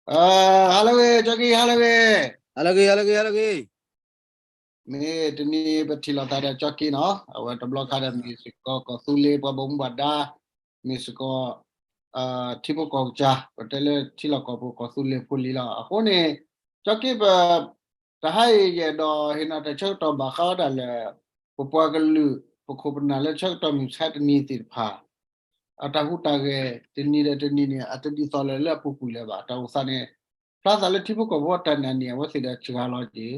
ဟါလၢအဂ့ၤ ကၠီက့ ဟါလၢအဂ့ၤ, ဟါလၢအဂ့ၤ ဟါလၢအဂ့ၤ, ဟါလၢအဂ့ၤ. မ့ၢ်တနံၤပထံၣ်လိာ်သးဒီးကၠီက့နီၤ, အဝဲတဘျီခါဒီးမ့ၢ်စ့ၢ်ကီး ကီၢ်သူလ့ၤပှၤဘၣ်မူဘၣ်ဒါ, မ့ၢ်စ့ၢ်ကီး ထံဖိကီၢ်ကစၢ် ပတဲလၢထံလီၢ်ကီၢ်ပူၤ ကီၢ်သူလ့ၤဖိလံၤလီၤ. အဃိန့ၣ် ကၠီက့ပ တဟါအံၤ ယအဲၣ်ဒိးဟ့ၣ်နၤတၢ်ဆၢကတီၢ်ဘၣ်ဃးဝဲဒၣ်လၢ ပပှၤကလုာ် ပခိၣ်ပနၢ်လၢဆၢကတီၢ်မုၢ်ဆါတနံၤသ့ၣ်တဖၣ် အတၢ်ဟူးတၢ်ဂဲၤတနံၤဒီးတနံၤန့ၣ် အတဒ်သိးလၢၤလၢအပူၤကွံာ်လၢၤဘၣ်. တၢ်အိၣ်သးန့ၣ် ဖျါသးလၢထံဖိကီၢ်ဖိအတၢ်နာ်န့ၣ် အဝဲသ့ၣ်ဒီးစှၤလီၤက့ၤ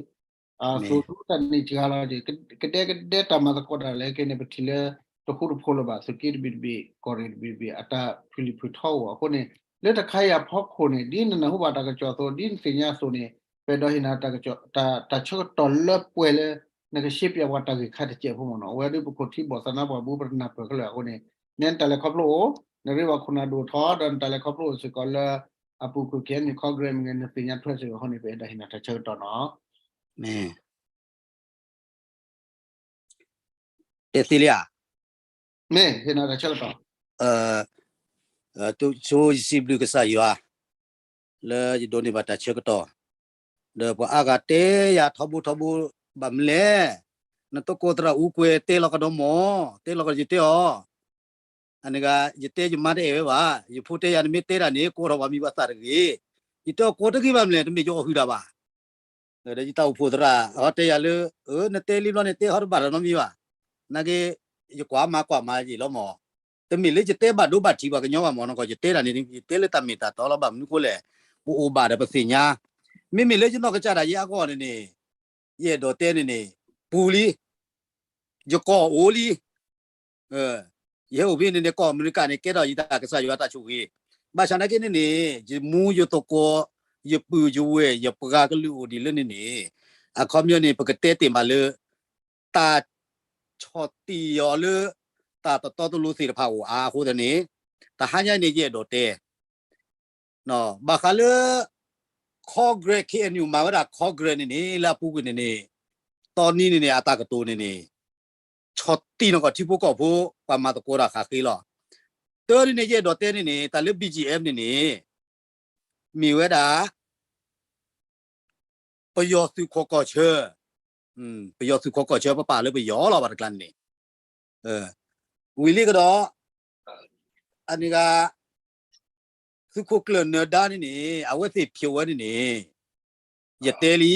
အသိၣ်ဒူတၢ်န့ၣ်စှၤလီၤက့ၤ, ကဒဲကဒဲတၢ်မၤသကိးတၢ်လၢက့န့ၣ် ပထံၣ်လၢ တဃူတဖိးလၢၤဘၣ်, သုးက့တဘ့ၣ်တဘ့ၣ် ကီၢ်ရ့ၣ်တဘ့ၣ်တဘ့ၣ် အတၢ်ဖုၣ်လံၣ်ဖုၣ်ထီအိၣ်အဃိန့ၣ် လၢတခါအံၤအဖီခိၣ်န့ၣ် ဒ်နနၢ်ဟူဘၣ်တၢ်ကစီၣ်အသိး ဒ်နသ့ၣ်ညါအသိးန့ၣ် ပအဲၣ်ဒိးဟ့ၣ်နၤ တၢ်ဆၢကတီၢ်လၢပှဲၤလၢ နကရှဲပၠးပှၤတၢ်ဂ့ၢ်ခါတစဲးဖိမ့ၢ်နီၤ. အဝဲဒၣ်ပခိၣ်ထံဘီၣ်သနာ်ပှၤဘိပတနၢ်ပၢၢ်ခဲလၢာ်အဃိန့ၣ် နဲနတၢ်လဲၤခီဖျိအိၣ်, နရ့ဘၣ်ခိၣ်နၢ်ဒိၣ်ထီၣ် ဒီးနတၢ်လဲၤခီဖျိအိၣ်စ့ၢ်ကီးလၢ အပူၤကွံာ် ခ့ၣ်အဲၣ်ယူၣ် ခီကရဲး မ့ၢ်ဂ့ၤ နသ့ၣ်ညါထွဲစ့ၢ်ကီးအဃိန့ၣ် ပအဲၣ်ဒိးဟ့ၣ်နၤတၢ်ဆၢကတီၢ်နီၤ. မ့ၢ် တဲသ့လံဧါ. မ့ၢ်ဟ့ၣ်နၤတၢ်ဆၢကတီၢ်. ဆိယစံးဘျုးကစၢ်ယွၤ လၢယဒိးန့ၢ်ဘၣ်တၢ်ဆၢကတီၢ်, ဒီးပှၤအါဂၤတဲယၤထီဘိထီဘိ ဘၣ်မနုၤလဲၣ်, နတကိးသရၣ်အူကွဲၤတဲလီၤကဒီးမၢ်, တဲလီၤကဒီးယတဲအီၤ အန့ၣ်ဂၤ ယတဲယမါတအဲၣ်ဝဲဘၣ်, ယဖိတဲယၤ နမ့ၢ်တဲတၢ်န့ၣ် ကိးထီၣ်ပှၤမံၤပှၤသၣ်တဂ့ၤ. ယတဲအီၤကိးတဂ့ၤဘၣ်မနုၤလဲၣ်, တမ့ၢ်ယအီၣ်ဟုၣ်တၢ်ဘၣ်. ဒီးယတၢ်အိၣ်ဖှိၣ်သရၣ် အဝဲတဲယၤလၢ နတဲလံဘျီန့ၣ် တဲဟီတဘၣ်တၢ်နီတမံၤဘၣ်. နာ်က့ ယကွၢ်မၤကွၢ်မၤယံာ်လီၤမၢ်. တမ့ၢ်လၢယတဲဘၣ်ဒိဘၣ်ထံးပှၤကညီဘၣ်မၢ်နီၢ်ကီၢ်, ယတဲတၢ်န့ၣ် ယတဲလၢတၢ်မ့ၢ်တၢ်တီလီၤ. ဘၣ်မနုၤဃိလဲၣ်, ပအိၣ်ဘၣ်ဒီးပသ့ၣ်ညါ. မ့မ့ၢ်လၢယနီၢ်ကစၢ်ဒၣ်ယဲအဂီၢ်န့ၣ်န့ၣ် ယအဲၣ်ဒိးတဲန့ၣ်န့ၣ် ပူၤလံ, ယကီၢ်အိၣ်လံ. ယဟဲအိၣ်ဖဲန့ၣ်န့ၣ် ကီၢ်အမဲရကၤန့ၣ် ကဲထီၣ်ယတၢ်ကစၢ်ယွၤတၢ်ဆိၣ်ဂ့ၤ. ဘၣ်ဆၣ်နာ်က့န့ၣ်န့ၣ် ယမူယသကိး ယပုၢ်ယဝဲၢ် ယပှၤကလုာ်အိၣ်ဒ်လဲၣ်န့ၣ်န့ၣ် အခီပညီန့ၣ် ပကတဲတ့ၢ်မးလၢ တၢ်ဆီၣ်တံၢ်အီၤလၢ တၢ်တတီတလိၤသ့ၣ်တဖၣ်အိၣ်အါအဃိသတးန့ၣ် တဟါညါအံၤန့ၣ် ယအဲၣ်ဒိးတဲ ဘၣ်ဃးလၢ Congress, K N U မၤဝဲဒၣ် Congress န့ၣ်န့ၣ် လၢအပူၤကွံာ်န့ၣ်န့ၣ် တီနံၤန့ၣ်န့ၣ် အတၢ်ကတိၤန့ၣ်န့ၣ် ဆီၣ်တံၢ်နီၢ်ကီၢ်ထံဖိကီၢ်ဖိ ပှၤမၤသကိးတၢ်ဃၣ်ဃ့လီၤ. တၢ်န့ၣ်န့ၣ် ယအဲၣ်ဒိးတဲန့ၣ်န့ၣ် တၢ်လၢ B G F န့ၣ်န့ၣ် မ့ၢ်ဝဲဒၣ် ပယီၤသုးခိးကီၢ်ဆၢ, ပယီၤသုးခိးကီၢ်ဆၢ ပပာ်လၢပယီၤလီၤ ဘၣ်တကျါန့ၣ်န့ၣ် ဝံၤလံကဒီး အန့ၣ်ဂၤ သုးခိၣ်ကျၢၢ်နၢၤဒါန့ၣ်န့ၣ် အဝဲသ့ၣ်ဖျိးဝဲန့ၣ်န့ၣ် ယတဲလံ,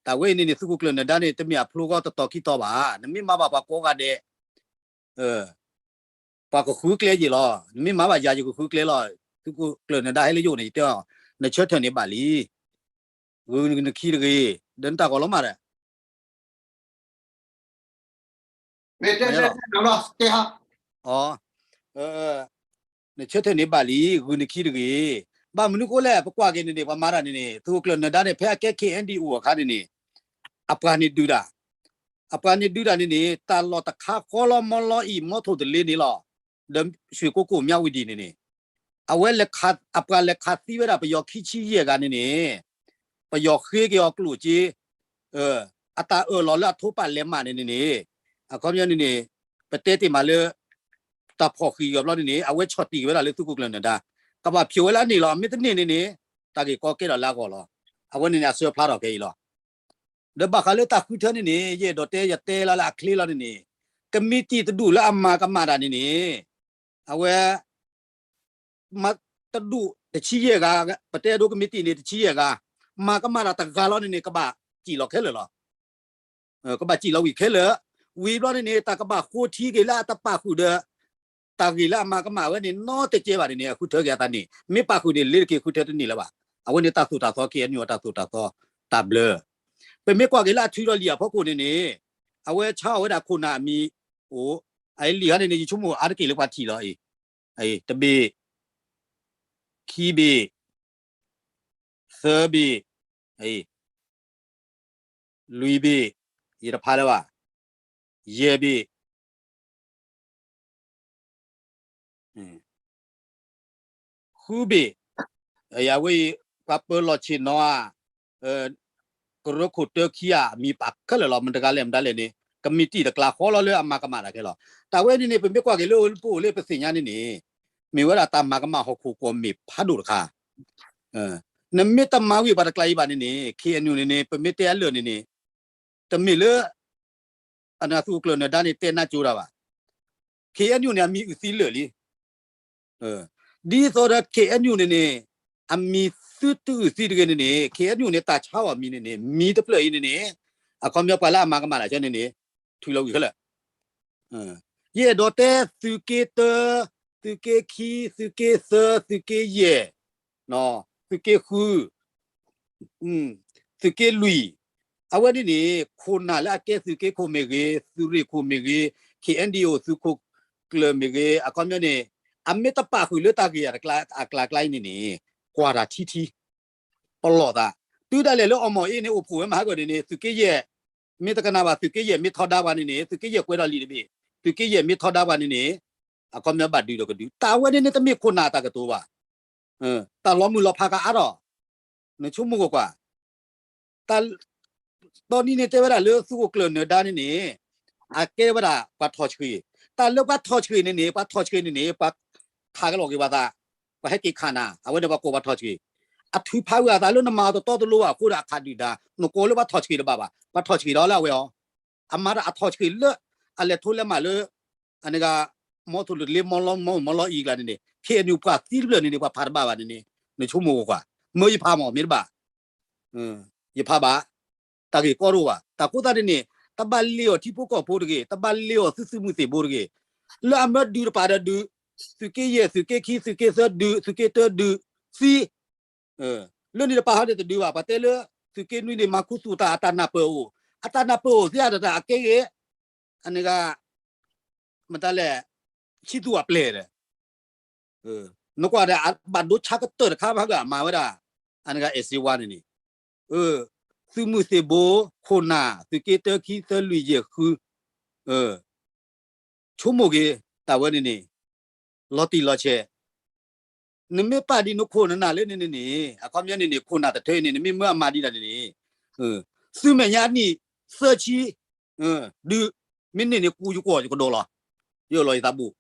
တၢ်ဝဲအံၤန့ၣ်န့ၣ် သုးခိၣ်ကျၢၢ်နၢၤဒါန့ၣ် တမ့ၢ်အဖျိဂီၢ်တတီၤခံတီၤဘၣ်, နမ့ၢ်မၤဘၣ်ပှၤကိးဂၤဒဲး ပှၤကဃုကျဲယ့ၢ်လီၤ, နမ့ၢ်မၤဘၣ်ယၤယကဃုကျဲလီၤ, သုးခိၣ်ကျၢၢ်နၢၤဒါဟဲလၢယအိၣ်န့ၣ် ယတဲအီၤ, နဆၢထၢၣ်န့ၣ်ဘၣ်လံ, ဂုာ်နခံတဂ့ၤ, ဒီးနတၢ်ဂီၤလီၤမးဒီး မ့ၢ်တဲတဲတဲတဲလီၤ, တဲဟါ, နဆၢထၢၣ်န့ၣ်ဘၣ်လံ, ဂုာ်နခံတဂ့ၤ, ဘၣ်မနုၤဃိလဲၣ် ပကွၢ်က့ၤန့ၣ်န့ၣ် ပှၤမၤတၢ်န့ၣ်န့ၣ် သုးခိၣ်ကျၢၢ်နၢၤဒါန့ၣ် ဖဲအကဲ K N D O အခါန့ၣ်န့ၣ် အပှၤန့ၣ်ဒုးတၢ်, အပှၤန့ၣ်ဒုးတၢ်န့ၣ်န့ၣ် တၢ်လီၢ်တခါဃီလီၤမီလီၤအံၤ မီထိၣ်တလ့န့ၣ်လီၤ, ဒီးရွှေကုက္ကို မြဝတီန့ၣ်န့ၣ် အဝဲလဲၤခး အပှၤလဲၤခးသံဝဲဒၣ်ပယီၤခံဆံယဲၢ်ဂၤန့ၣ်န့ၣ်, ပယီၤဃ့က့ၤအီၤကျိၣ်စ့, အတၢ်အၢၣ်လီၤလၢအထိးပာ်လဲၤမးန့ၣ်န့ၣ်န့ၣ်, အခီပညီန့ၣ်န့ၣ်, ပတဲတ့ၢ်မးလၢ တၢ်ဖီၣ်ဃံးက့ၤအီၤဘျီန့ၣ်န့ၣ် အဝဲဆီၣ်တံၢ်က့ၤဝဲဒၣ်လၢသုးခိၣ်ကျၢၢ်နၢၤဒါ, ကဘၣ်ဖျိးဝဲလၢအန့ၣ်လီၤ, မ့ၢ်တန့ၢ်န့ၣ်န့ၣ်, တၢ်ဂ့ၢ်ကီကဲထီၣ်လၢအဂီၢ်လီၤ, အဝဲန့ၣ်န့ၣ် အစၢဖျါထီၣ်ခဲအံၤလီၤ. ဒီးဘၣ်ဃးလၢတၢ်ဃုထၢန့ၣ်န့ၣ် ယအဲၣ်ဒိးတဲယတဲလီၤလၢအချ့လီၤန့ၣ်န့ၣ်, ကမံးတံာ်တဒူၣ်လၢအမၤကမၣ်တၢ်န့ၣ်န့ၣ်, အဝဲ မၤတဒူၣ်တဆံယဲၢ်ဂၤ, ပတဲဒိကမံးတံာ်န့ၣ်တဆံယဲၢ်ဂၤ, မၤကမၣ်တၢ်တဂၤလီၤန့ၣ်န့ၣ် ကဘၣ်စံၣ်လီၤခဲလၢာ်လီၤ. ကဘၣ်စံၣ်လီၤဝံၤခဲလၢာ်, ဝံၤဘျီန့ၣ်န့ၣ် တၢ်ကဘၣ်ဃိထံက့ၤလၢအတပာ်ဃုာ်ဒီး တၢ်ဂ့ၢ်လၢအမၤကမၣ်ဝဲန့ၣ် နီတကဲဘၣ်န့ၣ်န့ၣ် အဃုထၢက့ၤအသးန့ၣ် မ့ၢ်ပာ်ဃုာ်န့ၣ် လ့ၤတက့ၤဃုထၢတန့ၢ်လၢၤဘၣ်. အဝဲန့ၣ်တၢ်သိၣ်တၢ်သီ K N U အတၢ်သိၣ်တၢ်သီ တၢ်ဘျၢ ပမ့ၢ်ကွၢ်က့ၤလၢအထုးဒီးလံာ်အဖီခိၣ်န့ၣ်န့ၣ်, အဝဲဆါအီၣ်ဝဲဒၣ်ခိၣ်နၢ်အမံၤအိၣ်, အအံၤလံာ်ခါန့ၣ်န့ၣ် ယဆိကမိၣ်အါတက့ၢ်လၢပှၤထံၣ်လီၤအံၤ, တဘ့ၣ်, ခံဘ့ၣ်, သၢဘ့ၣ်, လွံၢ်ဘ့ၣ်, ယတဖးလၢၤဘၣ်, ယဲၢ်ဘ့ၣ်, ဃုဘ့ၣ်, အဝဲအံၤ ပှၤပၢၤလီၢ်ဆ့ၣ်နီၤဧါ, ကရၢခိၣ်တၢခံဂၤအမံၤပာ်ခဲလၢာ်လီၤ. မတၤတဂၤလဲၣ်မတၤလဲၣ်န့ၣ် ကမံးတံာ်တကျါဃီလီၤလၢအမၤကမၣ်တၢ်ခဲလီၤ. တၢ်ဝဲန့ၣ်န့ၣ် ပမ့ၢ်ကွၢ်က့ၤလၢပအိၣ်လၢပသ့ၣ်ညါန့ၣ်န့ၣ် မ့ၢ်ဝဲဒၣ်တၢ်မၤကမၣ်ဟီၣ်ခိၣ်ကွီၢ်မ့ၢ်ဖးဒိၣ်တခါ နမ့ၢ်တမၤဝံၤပှၤတကျါအံၤဘၣ်န့ၣ်န့ၣ် ခ့ၣ်အဲၣ်ယူၣ်န့ၣ်န့ၣ် ပမ့ၢ်တဲအလၢာ်န့ၣ်န့ၣ် တမ့ၢ်လၢ အသုးခိၣ်ကျၢၢ်နၢၤဒါန့ၣ် တဲနၢ်ကၠိတၢ်ဘၣ်. ခ့ၣ်အဲၣ်ယူၣ်န့ၣ် အမံၤအုၣ်သံလၢာ်လံ. ဒ်သိးဒီး ခ့ၣ်အဲၣ်ယူၣ်န့ၣ်န့ၣ် အမံၤသုတအုၣ်သံတဂ့ၤန့ၣ်န့ၣ် ခ့ၣ်အဲၣ်ယူၣ်န့ၣ် တၢ်ဆါအီၤမံၤန့ၣ်န့ၣ် မံၤတဖျၢၣ်အံၤန့ၣ်န့ၣ် အခီပညီပှၤလၢအမၤကမၣ်တၢ်ဆၢန့ၣ်န့ၣ် ထုးလီၤဝံၤခဲလၢာ် ယအဲၣ်ဒိးတဲသုးက့တၢ, သုးက့ခံ, သုးက့သၢ, သုးက့ယဲၢ်, သုးက့ဃု, သုးက့လွံၢ်, အဝဲန့ၣ်န့ၣ် ခိၣ်နၢ်လၢအကဲသုးက့ခိၣ်မ့ၢ်ဂ့ၤ, သုးရ့ၣ်ခိၣ်မ့ၢ်ဂ့ၤ, ခ့ၣ်အဲၣ်ယူၣ် သုးခိၣ်ကျၢၢ်မ့ၢ်ဂ့ၤ, အခီပညီန့ၣ် အမ့ၢ်တပာ်ဃုာ်လၢတၢ်ဂ့ၢ်အကျါကျါအံၤန့ၣ်န့ၣ် ကွၢ်တၢ်ထံထံ ပလီၢ်သး, တုၤဒၣ်လဲာ်လၢအီမီၢ်အ့န့ၣ် အိၣ်ဖှိၣ်ဝဲမဟါကၢၢ်န့ၣ်န့ၣ် သုးက့ယဲၢ်, မ့ၢ်တကနၣ်ဘၣ် သုးက့ယဲၢ်မ့ၢ်ထီဒါပှၤန့ၣ်န့ၣ် သုးက့ယဲၢ်ကွဲးထီၣ်လံာ်တဘ့ၣ်, သုးက့ယဲၢ်မ့ၢ်ထီဒါပှၤန့ၣ်န့ၣ် အခီပညီဘၣ်ဒုးဒီးကဒုး, တၢ်ဝဲန့ၣ်န့ၣ်တမ့ၢ်ခိၣ်နၢ်တၢ်ကတိၤဘၣ်, တၢ်လီၤမုၢ်လီၤဖးကအါထီၣ်, နဆိကမိၣ်ကွၢ်ကွၢ် တၢ် တနံၤန့ၣ်တဲဝဲဒၣ်လၢသုးခိၣ်ကျၢၢ်နၢၤဒါန့ၣ်န့ၣ် အကဲဝဲဒၣ်ပှၤထီၣ်ဆှ့, တၢ်လၢပှၤထီၣ်ဆှ့န့ၣ်န့ၣ် ပှၤထီၣ်ဆှ့န့ၣ်န့ၣ် ပှၤခးကလီၤက့ၤပှၤသး, ပှၤဟဲက့ၤခးနၤ အဝဲန့ၣ်ပှၤကိးပှၤထီၣ်ဆှ့, အထုးဖးဝံၤအသးလၢနမၤအီၤတတီတလိဘၣ်အဃိဒီးအခးဒုၣ်ဒါ, နကိးလၢပှၤထီၣ်ဆှ့တဘၣ်ဘၣ်, ပှၤထီၣ်ဆှ့ဒီးလၢအဝဲအီၤ, အမၤတၢ်အထီၣ်ဆှ့လၢ အလဲၤထိလဲၤမးလၢ အန့ၣ်ဂ့ၤ မီထိၣ်လၢတလ့ မီလီမီမီလီအံၤကျါန့ၣ်န့ၣ် ခ့ၣ်အဲၣ်ယူၣ် ပှၤသံတဖျၢၣ်န့ၣ်န့ၣ် ပှၤဖးတဘၣ်ဘၣ်န့ၣ်န့ၣ် နဆိကမိၣ်ကွၢ်ကွၢ်, မၢယဖးမး မ့ၢ်တဘၣ် ယဖးဘၣ်, တၢ်ဂ့ၢ်ကီတအိၣ်ဘၣ်, တၢ်ဃိသတးန့ၣ်န့ၣ် တဘၣ်လ့အီၤထံဖိကီၢ်ဖိတဂ့ၤ, တဘၣ်လ့အီၤသုသုးမုၢ်သ့ၣ်ဘိတဂ့ၤ, လၢအမၢဒုးတပၤဒီးဒုး, သုးက့ယဲၢ် သုးက့ခံ သုးက့သၢဒုး, သုးက့တၢဒုး, သံ လၢန့ၣ်တပၤဟီဒ်တဒုးဘၣ်, ပှၤတဲလၢ သုးက့နွံန့ၣ် မၤခူသူၣ်တၢ်အတၢ်နၢ်ပၢၢ်အိၣ်, အတၢ်နၢ်ပၢၢ်အိၣ်သ့အတၢ်အကဲဂ့ၤ, အန့ၣ်ဂ့ၤ မတၤလဲၣ်, ဆံသူၣ်အပျဲၢ်ဒီး နကွၢ်ဒီး အဘၣ်ဒိဆါကတၢၢ်တခါမးဟါဂၢၢ်အမၤဝဲဒၣ်, အန့ၣ်ဂ့ၤ အဲၣ်စ့ဝါန့ၣ်န့ၣ်, သုးမုၢ်သ့ၣ်ဘိ, ခိၣ်နၢ်, သုးက့တၢခံသၢလွံၢ်ယဲၢ်ဃု, ဆိကမိၣ်က့ၤ တၢ်ဝဲန့ၣ်န့ၣ်, လီၤတံၢ်လီၤဆဲး, နမ့ၢ်ပာ်ဒ်နခိၣ်နနၢ်လၢန့ၣ်န့ၣ်န့ၣ် အခီပညီန့ၣ်န့ၣ် ခိၣ်နၢ်တထၢအံၤန့ၣ် နမ့ၢ်မၢအမၤဒံးတၢ်န့ၣ်န့ၣ်, သုးမဲာ်ညါနံၣ်သၢဆံ, ဒုး, မ့ၢ်န့ၢ်န့ၣ် ကူယကွီၢ်ယကဒီးလီၤ, ယအၢၣ်လီၤယသးဘူး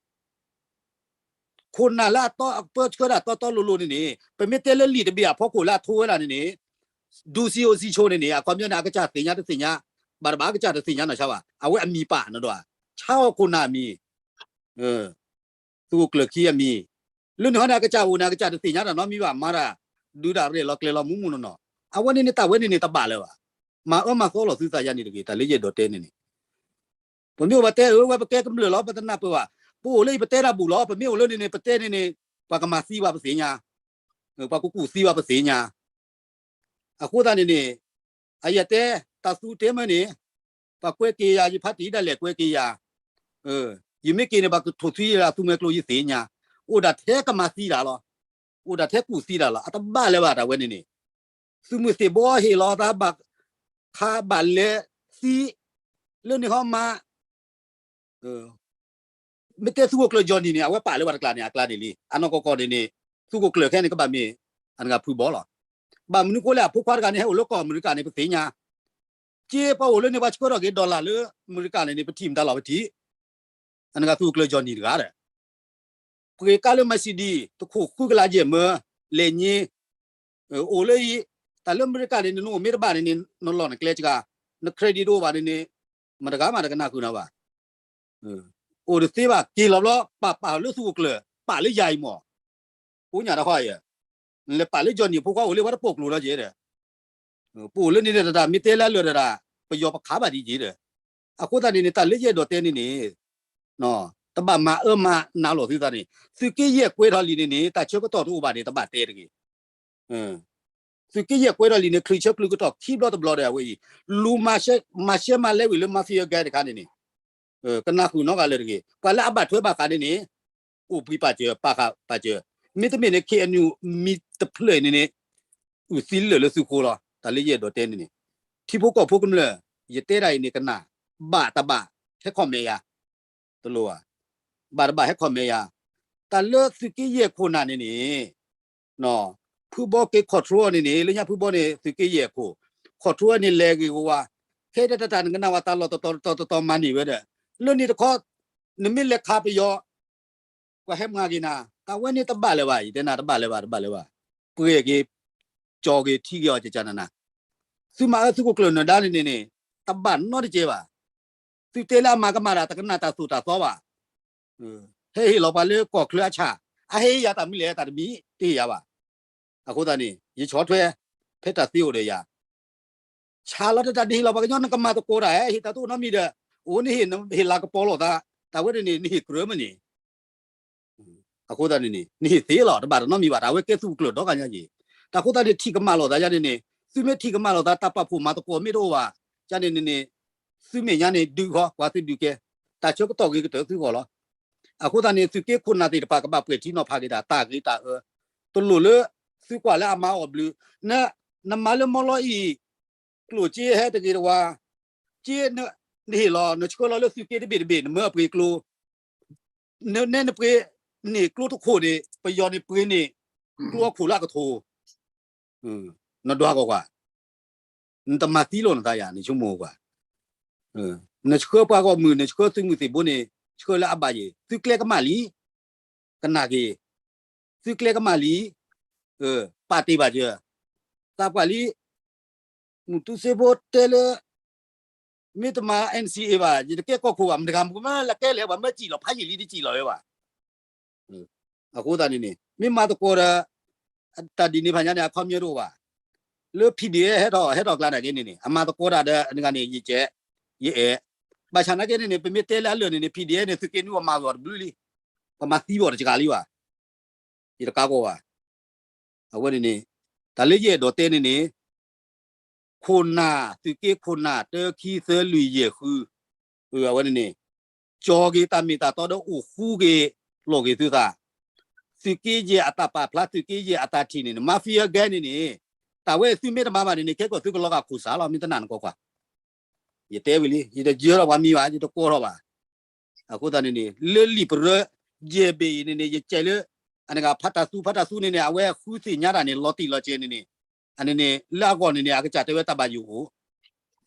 ခိၣ်နၢ်လၢအတီအပၢဆှၢဒၣ်တီတီလိၤလိၤန့ၣ်န့ၣ် ပမ့ၢ်တဲလၢလံာ်တဘ့ၣ်အဖီခိၣ်လၢအထိဝဲဒၣ်န့ၣ်န့ၣ်, ဒူစံအိၣ်စံဆိးန့ၣ်န့ၣ် အခီပညီန့ၣ် အကစၢ်သ့ၣ်ညါတသ့ၣ်ညါ, ဘၣ်တဘၣ်အကစၢ်တသ့ၣ်ညါနီၢ်ဆါဘၣ်, အဝဲအမံၤပာ်နီၢ်ဒီး, ဆါအီၣ်ခိၣ်နၢ်အမံၤ, သုးခိၣ်ကျၢၢ်ခံအမံၤ, လၢန့ၣ်ဟီန့ၣ် အကစၢ်အိၣ်န့ၣ် အကစၢ်တသ့ၣ်ညါတၢ်နီတမံၤဘၣ်, မၤတၢ်ဒုးတၢ်ရဲၣ်လီၤကျဲၤလီၤမူးမူးနီၢ်နီၢ်, အဝဲန့ၣ်န့ၣ် တၢ်ဝဲန့ၣ်န့ၣ်တဘၣ်လၢၤဘၣ်, မၤအၢမၤသီလီၤသုသးယါန့ၣ်တဂ့ၤ, တၢ်လၢယအဲၣ်ဒိးတဲန့ၣ်န့ၣ် ပမ့ၢ်အိၣ်ပတဲအၢဝဲပကဲကမျၢၢ်လီၤ ပတနၢ်ပၢၢ်ဘၣ်, ပအိၣ်လၢအံၤပတဲတၢ်ဘူၣ်လီၤ, ပမ့ၢ်အိၣ်လၢန့ၣ်န့ၣ် ပတဲန့ၣ်န့ၣ်, ပှၤကမၤသံဘၣ်ပသ့ၣ်ညါ, ပှၤကကူၣ်သံဘၣ်ပသ့ၣ်ညါ, အဃိသတးန့ၣ်န့ၣ်, အယတဲ, တၢ်သူတဲမၢန့ၣ်, ပှၤကွဲက့ၤယၤ ယဖါတံၢ်ဒၣ်လဲာ်ကွဲက့ၤယၤ, ယမ့ၢ်က့ၤန့ၣ် ပှၤကထိၣ်သံယၤ သူမှဲကျိယသ့ၣ်ညါ, အိၣ်ဒၣ်ထဲကမၤသံတၢ်လီၤ, အိၣ်ဒၣ်ထဲကူၣ်သံတၢ်လီၤ, အတဘၣ်လၢၤဘၣ်တၢ်ဝဲန့ၣ်န့ၣ် သုးမုၢ်သ့ၣ်ဘီဟ့ၣ်လီၤသးဘၣ်, ခါဘၣ်လဲသံ, လၢန့ၣ်ဟီမး, မ့ၢ်တဲသုးခိၣ်ကျၢၢ် Johnny န့ၣ် အဝဲပာ်လၢပှၤတကျါန့ၣ် အကျါန့ၣ်လံ, အနီၢ်ကီၢ်ကီၢ်န့ၣ်န့ၣ်, သုးခိၣ်ကျၢၢ်ခဲန့ၣ် ကဘၣ်မ့ၢ်အနဂၤဖုဘီလီၤ, ဘၣ်မနုၤဃိလဲၣ် အဖိခွါတဂၤန့ၣ် ဟဲအိၣ်လၢကီၢ်အမဲရကၤန့ၣ် ပသ့ၣ်ညါ, က့ပှၤအိၣ်လၢန့ၣ် ပှၤဆှၢထီၣ်က့ၤ dollar လၢအမဲရကၤန့ၣ်န့ၣ် ပထံၣ်မတၤလီၤပထံၣ် အနဂၤသုးခိၣ်ကျၢၢ် Johnny တဂၤဒီး ပှ့ၤကါလၢ Mercedes တခိၣ်ဃုကလးယဲၢ်မၢ, လဲၤည့, အိၣ်လၢအံၤ, တၢ်လၢအမဲရကၤန့ၣ် နအိၣ်မ့ၢ်တဘၣ်န့ၣ်န့ၣ် နလီၢ်နကျဲစှၤ, န credit တအိၣ်ဘၣ်န့ၣ်န့ၣ်, မတဂၤမးတကနၣ်ဃုာ်နၤဘၣ်, အိၣ်တသ့ဘၣ် က့ၤလီၤဘျီ ပာ်ပာ်လၢသုးခိၣ်ကျၢၢ် ပာ်လၢယၤအံၤမၢ်, ကိးညါတခီယဲ, နလဲၤပာ်လၢ Johnny ဖိခွါအိၣ်လၢပှၤတပိာ်ကျိၤနီတက့ၢ်ဒီး ပအိၣ်လၢန့ၣ်ဒီးတၢ်မ့ၢ်တဲလၢအလၢာ်ဒီးတၢ် ပယီၤပခးဘၣ်ဒံးက့ၤဒီး, အဃိသတးန့ၣ်န့ၣ် တၢ်လၢယအဲၣ်ဒိးတဲန့ၣ်န့ၣ်, တဘၣ်မၤအၢမၤနးလီၤသုသးန့ၣ်, သုးက့ယဲၢ်ကွဲးထီၣ်လံာ်န့ၣ်န့ၣ် တၢ်ဆၢကတီၢ်တအိၣ်ဘၣ်န့ၣ် တဘၣ်တဲတဂ့ၤ, သုးက့ယဲၢ်ကွဲးထီၣ်လံာ်န့ၣ် ချုးဆၢချုးကတီၢ်ခံဘျီတဘျီဒီးအဝဲအံၤ, လူၤမၤရှဲမၤလဲဝံၤလၢ mafia gang တခါန့ၣ်န့ၣ်, ကနၢ်ဃုာ်နီတဂၤလၢၤတဂ့ၤ, ပှၤလၢအဘၣ်ထွဲဘၣ်ဃးန့ၣ်န့ၣ် အိၣ်ဘှံးပာ်စၢၤ ပာ်ဃာ်ပာ်စၢၤ, မ့တမ့ၢ်န့ၣ် ခ့ၣ်အဲၣ်ယူၣ် မံၤတဖျၢၣ်န့ၣ်န့ၣ် အုၣ်သံလၢာ်လၢသုးခိၣ်လီၤ, တၢ်လၢယအဲၣ်ဒိးတဲန့ၣ်န့ၣ်, ထံဖိကီၢ်ဖိကမျၢၢ်, ယတဲဒၣ်အံၤန့ၣ်ကနၣ်, ဘၣ်တဘၣ်, ဟဲ comment ယၤ, တလိၣ်ဘၣ်, ဘၣ်တဘၣ်ဟဲ comment ယၤ, တၢ်လၢသုးက့ယဲၢ်ခိၣ်နၢ်န့ၣ်န့ၣ်, ဖုဘီက့ၤ control န့ၣ်န့ၣ် လၢညါဖုဘီန့ၣ် သုးက့ယဲၢ်ခိၣ်, ခိၣ် ခီၣ်ထူဝဲန့ၣ်လဲၤဂ့ၤဂ့ၤဝါ, ခဲတတၢ်နကနၣ်ဝဲတၢ်လီၢ်တတီၤတတီၤတတီၤမၤန့ၢ်ဝဲဒီး, လၢန့ၣ်တခီ, နမ့ၢ်လဲၤခးပယီၤ ပှၤဟဲမၤဂ့ၤနၤ, တၢ်ဝဲန့ၣ်တဘၣ်လၢၤဘၣ်, ယတဲနၤတဘၣ်လၢၤဘၣ်, တဘၣ်လၢၤဘၣ်, ပှဲၤက့ၤ, ကၠီက့ၤထံက့ၤအီၤကကနနၤ, သုမၤအၢသုးခိၣ်ကျၢၢ်နၢၤဒါန့ၣ်န့ၣ်, တဘၣ်နီတကဲဘၣ်, သုတဲလၢအမၤကမၣ်တၢ်တကနၣ်တၢ်သိၣ်တၢ်သီဘၣ်, ဟဲဟ့ၣ်လီၤပှၤလၢကီၢ်ချၢအဆၣ်, အဟ့ၣ်ယၤတၢ်မနုၤလဲၣ်တၢ်တမံၤတဟ့ၣ်ယၤဘၣ်, အဃိသတးန့ၣ် ယဆီၣ်ထွဲ, ဖဲတၢ်သ့အိၣ်ဒီးယၤ ဆါလီၤတၢ်တၢ်ဒ်ဟ့ၣ်လီၤပှၤကညီနကမၤသကိးတၢ် ဟဲဟ့ၣ်တၢ်တအိၣ်နီတမံၤဒီး, အိၣ်နဟ့ၣ်နဟ့ၣ်လၤကပီၤလိာ်သး, တၢ်ဝဲန့ၣ်န့ၣ် နဟ့ၣ်ကြၢးမ့ၢ်န့ၣ်, အဃိသတးန့ၣ်န့ၣ် နဟ့ၣ်သ့လီၤ တဘၣ်တနီတမံၤဘၣ် တၢ်ဝဲကဲသုးခိၣ်ကျၢၢ်ဒီဂၤညါက့ၤ, တၢ်ဃိသတးန့ၣ် ထံၣ်ကမၣ်လိာ်သးယါန့ၣ်န့ၣ် သုမ့ၢ်ထံၣ်ကမၣ်လိာ်သး တၢ်ပာ်ဖှိၣ်မၤသကိးမ့ၢ်တအိၣ်ဘၣ်, ယါန့ၣ်န့ၣ်န့ၣ်, သုမဲာ်ညါန့ၣ် ဒုးဃီ ပှၤသုဒုးကဲ, တၢ်ဆၢကတီၢ်ဂ့ၤကတၢၢ်သုဂီၢ်လီၤ. အဃိသတးန့ၣ် သုးက့ခိၣ်နၢ်သ့ၣ်တဖၣ်ကဘၣ်ပှဲၤထံနီၤဖးက့ၤတၢ် တၢ်ဂ့ၤတၢ်အၢ, တလိၣ်လၢ သုကွၢ်လၢအမၤအီၣ်ဘျုး, န, နမၤလၢမီလီအံၤ, ကျိၣ်စ့ဟဲတဂ့ၤတဝါ, စ့, နဟ့ၣ်လီၤ နဆှၢလီၤလၢသုးက့တဘ့ၣ်တဘ့ၣ် နမၢအပှ့ၤကျိ, နနဲနပှ့ၤန့ၢ်ကျိတခိၣ်န့ၣ် ပယီၤန့ၣ်ပှ့ၤန့ၢ် ကျိအခိၣ်လၢအကထိ, နဒွးဂီၤကွၢ်, နတမၤသံလိာ်နသးယါ နဆိကမိၣ်ကွၢ်, နဆှၢပှၤဂီၢ်မုၢ် နဆှၢသုးမုၢ်သံၣ်ဘိန့ၣ် ဆှၢလၢအဘၣ်ယဲၢ် သုကျဲကမၣ်လံ, ကနၣ်က့ၤ, သုကျဲကမၣ်လံ, ပာ်တ့ၢ်ဘၣ်ယဲၢ်, သးပှၢ်လံ, မုၢ်တူစ့ဖိတဲလၢ မ့ၢ်တမၤ NCA ဘၣ် ယတကဲကီၢ်ခိၣ်ဘၣ် မတၤဂၤမူမ့ၢ်လၢကဲလဲၣ် ပှၤမၢစံၣ်လီၤဖးယံာ်လံတစံၣ်လီၤဝဲဘၣ်, အဃိသတးန့ၣ်န့ၣ် မ့ၢ်မၤသကိးဒီး တၢ်ဒ်န့ၣ်ဖးညါန့ၣ် အခီပညီတအိၣ်ဘၣ်, လၢ PDF ဟဲထီၣ်ဟဲထီၣ်ကျါန့ၣ်က့န့ၣ်န့ၣ် အမၤသကိးတၢ်ဒီးအနဂၤန့ၣ် ယကဲ, ယအဲၣ်, ဘၣ်ဆၣ်နာ်က့န့ၣ်န့ၣ် ပမ့ၢ်တဲလၢအလၢာ်န့ၣ်န့ၣ် PDF န့ၣ် သုးက့နွံပှၤမၤဂီၤတဘျုးလံ, ပှၤမၤသံဘၣ်တစှၤလံဘၣ်, ယတကးကီးဘၣ် အဝဲန့ၣ်န့ၣ် တၢ်လၢယအဲၣ်ဒိးတဲန့ၣ်န့ၣ် ခိၣ်နၢ် သုးက့ခိၣ်နၢ် တၢ ခံ သၢ လွံၢ် ယဲၢ် ဃု, အဝဲန့ၣ်န့ၣ် ကၠီက့ၤတၢ်မ့ၢ်တၢ်တီဒီးအိၣ်ဃူက့ၤ လီၤက့ၤသုသး, သုးက့ယဲၢ်အတၢ်ပာ်ဖျါ သုးက့ယဲၢ်အတၢ်ထံၣ်န့ၣ်န့ၣ် mafia gang န့ၣ်န့ၣ် တၢ်ဝဲသုမ့ၢ်တမၤဘၣ်န့ၣ်န့ၣ် ခဲကီၢ်သုကလီၤဂာ်ခိၣ်စးလီၤ မ့ၢ်တနာ်နကီကွၢ် ယတဲဝံၤလံ ယတယၢထီၣ်ပှၤမံၤဘၣ် ယတကိးထီၣ်ဘၣ်. အဃိသတးန့ၣ်န့ၣ် လၢလံာ်ပရၢ ယဲၢ်ဘ့ၣ်အံၤန့ၣ်န့ၣ် ယကဲလၢ အနဂၤဖးတၢ်သူ ဖးတၢ်သူန့ၣ်န့ၣ် အဝဲဃုသ့ၣ်ညါတၢ်န့ၣ် လီၤတံၢ်လီၤဆဲးန့ၣ်န့ၣ် အန့ၣ်န့ၣ် လၢအဂီၢ်န့ၣ်န့ၣ် အကစၢ်တဲဝဲတၢ်ဘၣ်ယိၣ်အိၣ်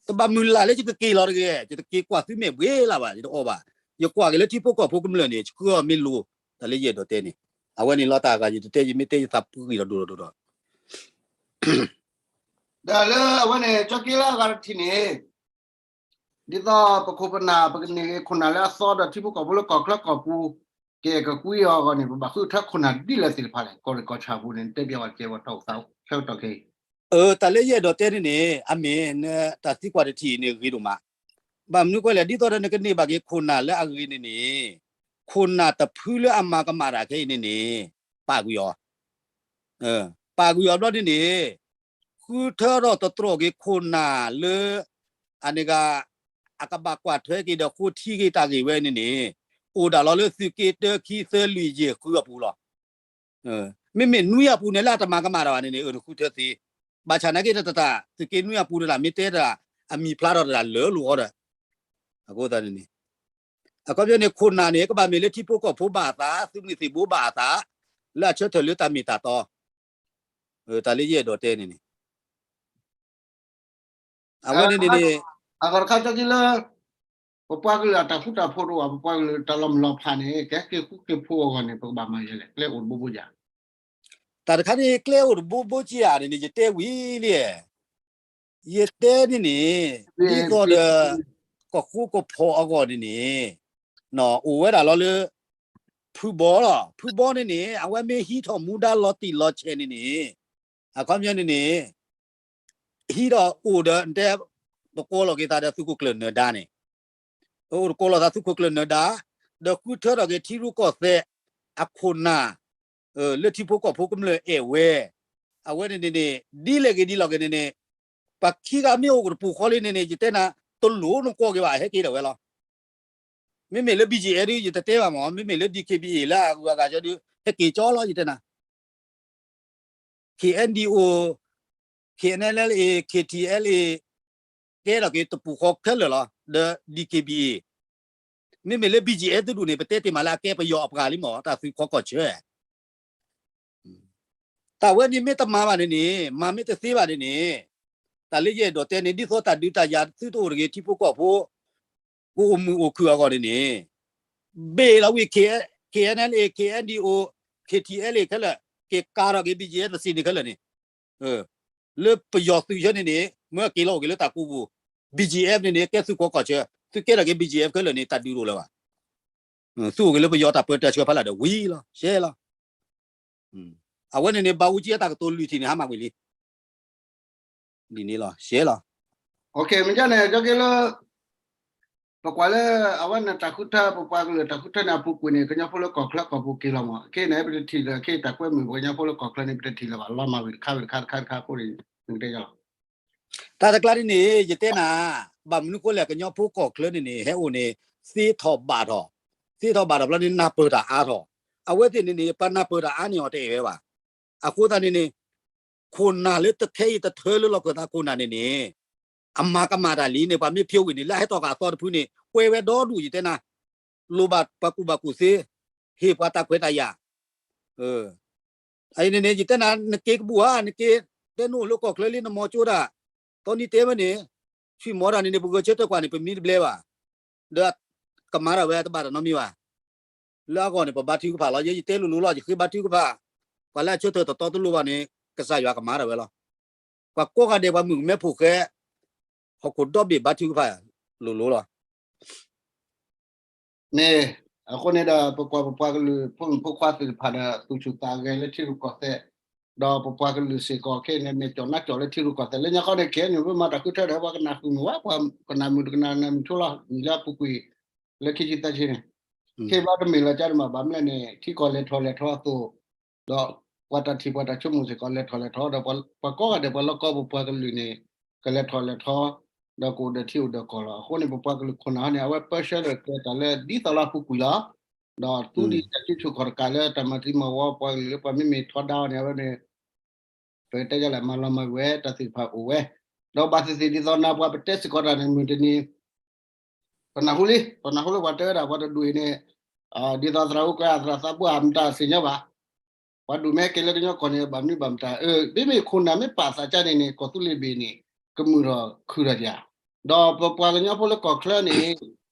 တဘၣ်မုၢ်လၢ်လၢယကက့ၤလီၤတဂ့ၤ ယတက့ၤကွၢ်သုမဲာ်ဘှ့လၢ်ဘၣ် ယတအီၣ်ဘၣ် ယကွၢ်က့ၤလၢထံဖိကီၢ်ဖိကမျၢၢ်န့ၣ် ဆှၢအီၤမ့ၢ်လိၤ တၢ်လၢယအဲၣ်ဒိးတဲန့ၣ် အဝဲန့ၣ်လီၤတၢ်အဂၤယတတဲ ယမ့ၢ်တဲယသးပှံၤလီၤဒိၣ်လီၤဒိၣ်ဒီး ဒီးလၢအဝဲန့ၣ် ကၠီက့လၢအဂၤတထံၣ်န့ၣ် ဒ်သိးပခိၣ်ပနၢ် ပကန့ၢ်က့ၤခိၣ်နၢ်လၢအသီဒီးထံဖိကီၢ်ဖိလၢကီၢ်ချၢကီၢ်ပူၤ ကအဲၣ်ကကွံအီၤအဂီၢ်န့ၣ် ပဘၣ်ဃုထၢခိၣ်နၢ်ဒ်လဲၣ်သ့ၣ်တဖၣ်လဲၣ် ကီၢ်ရ့ၣ်ကီၢ်ဆၣ်အပူၤန့ၣ် နတဲပျးဝဲတကဲဝဲထီၣ်သးဆၢကတီၢ်ခဲအံၤ တၢ်လၢယအဲၣ်ဒိးတဲန့ၣ်န့ၣ် အမ့ၢ်နတၢ်သံကွၢ်တထံၣ်အံၤန့ၣ်ဂ့ၤဒိၣ်မး ဘၣ်မနုၤကွၢ်လဲၣ် ဒ်သိးဒီးနကန့ၢ်ဘၣ်က့ၤခိၣ်နၢ်လၢအဂ့ၤန့ၣ်န့ၣ် ခိၣ်နၢ်တဖုလၢအမၤကမၣ်တၢ်ခဲအံၤန့ၣ်န့ၣ် ပာ်ကွံာ်အီၤ ပာ်ကွံာ်အီၤဘျီန့ၣ်န့ၣ် ဃုထၢထီၣ်သတြီၣ်က့ၤခိၣ်နၢ်လၢ အန့ၣ်ဂၤ အကဘၣ်ကွၢ်ထွဲက့ၤဒီးဃိထံက့ၤတၢ်ဂ့ၢ်ဝဲန့ၣ်န့ၣ် အိၣ်ဒၣ်လီၤလၢသုးက့တၢ ခံ သၢ လွံၢ် ယဲၢ် ဃုအပူၤလီၤ. မ့မ့ၢ်နွံအပူၤန့ၣ်လၢအတမၤကမၣ်တၢ်ဘၣ်န့ၣ်န့ၣ် အၢ နဃုထၢသ့ ဘၣ်ဆၣ်နာ်က့တတၢ် သုးက့နွံအပူၤတတၢ် မ့ၢ်တဲတၢ် အမံၤဖျါထီၣ်တတၢ်လၢလိာ်ဃီဒီး အဃိသတးန့ၣ်န့ၣ် အခီပညီန့ၣ် ခိၣ်နၢ်န့ၣ် ကဘၣ်မ့ၢ်လၢထံဖိကီၢ်ဖိဘၣ်အသး သုးမုၢ်သံၣ်ဘိဘၣ်အသး လၢအဆၢထၢၣ်လၢတၢ်မ့ၢ်တၢ်တီ တၢ်လၢယအဲၣ်ဒိးတဲန့ၣ်န့ၣ် အဝဲန့ၣ်န့ၣ် အဂၤတခါကၠီက့လၢ ပပှၤကလုာ်အတၢ်ဃူတၢ်ဖိးတအိၣ်ဘၣ် ပပှၤကလုာ်တၢ်လီၤမုၢ်လီၤဖးန့ၣ် ကဟဲက့ၤဃူက့ၤဖိးအဂီၢ်န့ၣ် ပကဘၣ်မၤယဲလဲၣ် ကျဲအိၣ်တဘိဘိယၤ တၢ်တခါန့ၣ် ကျဲအိၣ်တဘိဘိက့ဧါန့ၣ်န့ၣ် ယတဲဝံၤလံ ယတဲန့ၣ်န့ၣ် ဒ်သိးဒီး ကဃူကဖိးအဂီၢ်န့ၣ်န့ၣ် အိၣ်ဝဲဒၣ်လီၤလၢ ဖုဘီလီၤ ဖုဘီန့ၣ်န့ၣ် အဝဲမ့ၢ်ဟံးထီၣ်မူဒါလီၤတံၢ်လီၤဆဲးန့ၣ်န့ၣ် အခီပညီန့ၣ်န့ၣ် ဟံးထီၣ်အိၣ်ဒီး နတဲ တကိးလီၤက့ၤသးဒီးသုးခိၣ်ကျၢၢ်နၢၤဒါန့ၣ် အိၣ်တကိးလီၤသးသုးခိၣ်ကျၢၢ်နၢၤဒါ ဒီးဃုထၢထီၣ်က့ၤထံရူၢ်ကီၢ်သဲး အခိၣ်နၢ် လၢထံဖိကီၢ်ဖိကမျၢၢ်အဲၣ်ဝဲ အဝဲန့ၣ်န့ၣ်န့ၣ် ဒ်လဲၣ်ဂ့ၤဒ်လဲၣ်ဂ့ၤန့ၣ်န့ၣ် ပှၤခံဂၤမ့ၢ်အိၣ်တပူၤဃီလံန့ၣ်န့ၣ် ယတဲနၤ တလိၣ်နကွီၢ်က့ၤဘၣ် ဟဲက့ၤဒၣ်ဝဲလီၤ. မ့မ့ၢ်လၢ ဘီၣ်ကၠ့ၣ်အဲၣ် ဒုး ယတတဲဘၣ်မး မ့မ့ၢ်လၢ ဒံၣ်ခ့ၣ်ဘံၣ်အ့ၣ် လၢအဂုၤအဂၤကၠီဒုး ဟဲက့ၤကၠီလီၤ ယတဲနၤ KNDO KNLA KTLA ကဲထီၣ်က့ၤတပူၤဃီခဲလၢာ်လီၤ ဒီး ဒံၣ်ခ့ၣ်ဘံၣ်အ့ၣ် မ့မ့ၢ်လၢ ဘီၣ်ကၠ့ၣ်အဲၣ် သုဒူၣ်န့ၣ် ပတဲတ့ၢ်မးလၢအကဲပယီၤအပှၤလံမး တၢ်သုးခီကီၢ်ဆၢ တၢ်ဝဲန့ၣ်မ့ၢ်တမၤဘၣ်န့ၣ်န့ၣ် မၤမ့ၢ်တသ့ဘၣ်န့ၣ်န့ၣ် တၢ်လၢယအဲၣ်ဒိးတဲန့ၣ် ဒ်သိးတၢ်ဒုးတၢ်ယၤသုတအိၣ်တဂ့ၤ ထံဖိကီၢ်ဖိ ကအိၣ်မုာ်အိၣ်ခုၣ်အဂီၢ်န့ၣ်န့ၣ် ဘ့ၣ်လီၤဝံၤ K- KNLA, KNDO, KTLA ခဲလၢာ် က့ၤကၤထီၣ်က့ၤ B G F တစံးန့ၣ်ခဲလၢာ်န့ၣ် လၢပယီၤသုးဆၢန့ၣ်န့ၣ် မ့ၢ်က့ၤလီၤအိၣ်က့ၤလၢတၢ်ကိးပူၤ B G F န့ၣ်န့ၣ် ကဲသုးခိးကီၢ်ဆၢ သုကဲထီၣ်က့ၤ B G F ခဲလၢာ်န့ၣ် တၢ်ဒုးတအိၣ်လၢၤဘၣ်. သုအိၣ်က့ၤလၢပယီၤတၢ်ပၢတၢ်ဆှၢဖးလၢ်ဒီးဝံၤလီၤ ရှဲလီၤ. အဝဲန့ၣ်န့ၣ် ဘၣ်အူကၠံအတၢ်ကတိၤလွံၢ်ထံၣ်န့ၣ် ဟါမၢ်ကွံာ်လံ ဒ်န့ၣ်လီၤ ရှဲလီၤ. မ့ၢ်န့ၣ် ကၠီက့လၢ ပကွၢ်လၢ အဝဲန့ၣ်တၢ်ဃုထၢ ပပှၤကလုာ်တၢ်ဃုထၢန့ၣ် အပူၤကွံာ်န့ၣ် ကညီဖိလၢကီၢ်ချၢကီၢ်ပူၤက့ၤလီၤမး ခဲအံၤန့ၣ် ပတထံၣ်လၢၤ ခဲအံၤတၢ်ကွဲမုာ်ပကညီဖိလၢကီၢ်ချၢန့ၣ် ပတထံၣ်လၢၤဘၣ် လီၤမၢ်ဝံၤတခါဝံၤတခါတခါတခါအဃိန့ၣ် နကတဲလီၤ တၢ်တကျါန့ၣ်န့ၣ် ယတဲနၤ ဘၣ်မနုၤဃိလဲၣ် ကညီဖိကီၢ်ချၢန့ၣ်န့ၣ် ဟဲအိၣ်န့ၣ် သ့ထီၣ်ဘၣ်ထီၣ် သ့ထီၣ်ဘၣ်ထီၣ်ဘျီန့ၣ် နၢ်ပၢၢ်တၢ်အါထီၣ် အဝဲသ့ၣ်န့ၣ်န့ၣ် ပှၤနၢ်ပၢၢ်တၢ်အါန့ၢ်အီၤတအဲၣ်ဝဲဘၣ်. အဃိသတးန့ၣ်န့ၣ် ခိၣ်နၢ်လၢတခဲအံၤတထၢလၢလီၢ်ခၢၣ်သးခိၣ်နၢ်န့ၣ်န့ၣ် အမၤကမၣ်တၢ်လံန့ၣ် ပှၤမ့ၢ်ဖျိဝံၤန့ၣ် လၢအဟဲထီၣ်ဃာ်အသီတဖုန့ၣ် ကွဲဝဲဒီဒူၣ်ယတဲနၤ လိၣ်ဘၣ်ပှၤကူၣ်ဘၣ်ကူၣ်သ့ ဟ့ၣ်ပှၤတၢ်ခွဲးတၢ်ယာ် အံၤန့ၣ်န့ၣ် ယတဲနၤ နက့ၤကဘူၣ်ဧါ နက့ၤ တဲနအိၣ်လၢကီၢ်ချၢလံ နမီၤကၠိတၢ် တီနံၤတဲဝဲန့ၣ် ဆွံၣ်မီၤတၢ်န့ၣ်န့ၣ် ပဂဲၤဆၢထၢၣ်ကွၢ်န့ၣ် ပမံတဘျဲဘၣ် ဒီးကမၤဒၣ်ဝဲတဘၣ်တၢ်နီတမံၤဘၣ်. လၢအဂီၢ်န့ၣ် ပဘါထုကဖၣ်လီၤ. ယဲယတဲလိၤလိၤလီၤ ယဃ့ဘါထုကဖၣ် ပှၤလၢအဆၢထၢၣ်တတီတလိၤဘၣ်န့ၣ် ကစၢ်ယွၤကမၤဒၣ်ဝဲလီၤ. ပှၤကိးဂၤဒဲးပှၤမုၣ်ကမဲဖိဃဲ ဟီၣ်ခိၣ်ဒီဘ့ၣ်ဘါထုကဖၣ်လိၤလိၤလီၤ. မ့ၢ် အဃိန့ၣ်ဒီး ပကွၢ်ပပှၤကလုာ်ဖိမုၣ်ဖိခွါသ့ၣ်တဖၣ်ဒီး သူၣ်ဆူၣ်သးဂဲၤလၢထံရူၢ်ကီၢ်သဲး, ဒီးပပှၤကလုာ်စ့ၢ်ကီးခဲအံၤန့ၣ် မ့ၢ်ကၠီၣ်နါကၠီၣ်လၢထံရူၢ်ကီၢ်သဲး လၢညါခီန့ၣ် ခဲအံၤန့ၣ် ပမၤတၢ်ဃုထၢဒီး ပှၤကနၢ်ဃုာ်မုာ်ဝဲ ပှၤကနၢ်မုာ်တကနၢ်နၢ်မုာ်ဆိလီၤ မံၤလၢအပူၤကွံာ် လၢခံဆံသၢဆံန့ၣ် ခဲအံၤဘၣ်တမ့ၢ်လီၤကါဒံးမး ဘၣ်မနုၤလဲၣ်န့ၣ် ထံကီၢ်လဲၤထီၣ်လဲၤထီအသိး ဒီးပှၤတၢ်ထံၣ်ပှၤတၢ်ဆိကမိၣ်စ့ၢ်ကီးလဲၤထီၣ်လဲၤထီ ဒီးပှၤကိးဂၤဒဲး ပှၤလီၢ်ကီၢ်ပပှၤကလုာ်န့ၣ် ကလဲၤထီၣ်လဲၤထီ ဒီးကအိၣ်ဒီးထံအိၣ်ဒီးကီၢ်လီၤ. အဃိန့ၣ် ပပှၤကလုာ်ခိၣ်နၢ်ဟီန့ၣ် အဝဲပၢဆှၢဒီးကျဲတၢ်လၢဒ်သိးလၢအပူၤကွံာ်လီၤ. ဒီးသူဒ်တၢ်စုဆူၣ်ခီၣ်တကးလၢတၢ်မၤသံမၤဝီ ပှၤကလုာ်လၢပှၤမ့မ့ၢ်ထီဒါအီၤန့ၣ် အဝဲန့ၣ် ပကတဲဒ်လဲၣ် မၤလီၤမၢ်ကွံာ်ဝဲ တၢ်သ့ၣ်တဖၣ်အိၣ်ဝဲ, ဒီးဘၣ်သ့ၣ်သ့ၣ်ဒ်သိးနၤပှၤပတဲစ့ၢ်ကီးတၢ်န့ၣ် မုၢ်တနံၤ ပနၢ်ဟူလံ ပနၢ်ဟူလၢပှၤတဲဝဲဒၣ် ပှၤတဒူၣ်အံၤန့ၣ် ဒ်သိးသရၣ်အိၣ်ကွဲအသရၣ်သးဘိအမတၤစ့ၢ်ညီဘၣ်, ပှၤဒူၣ်မ့ၢ်ဟဲက့ၤလၢကညီကီၢ်န့ၣ် ဘၣ်မနုၤဘၣ်မတၤ မ့မ့ၢ်ခိၣ်နၢ်မ့ၢ်ပာ်သးကါန့ၣ်န့ၣ် ကီၢ်သူလ့ၤဘ့ၣ်န့ၣ် ကမုာ်ထီၣ်ခုၣ်ထီၣ်ဒံးဧါ, ဒီးပပှၤကညီဖိလၢကီၢ်ချၢန့ၣ်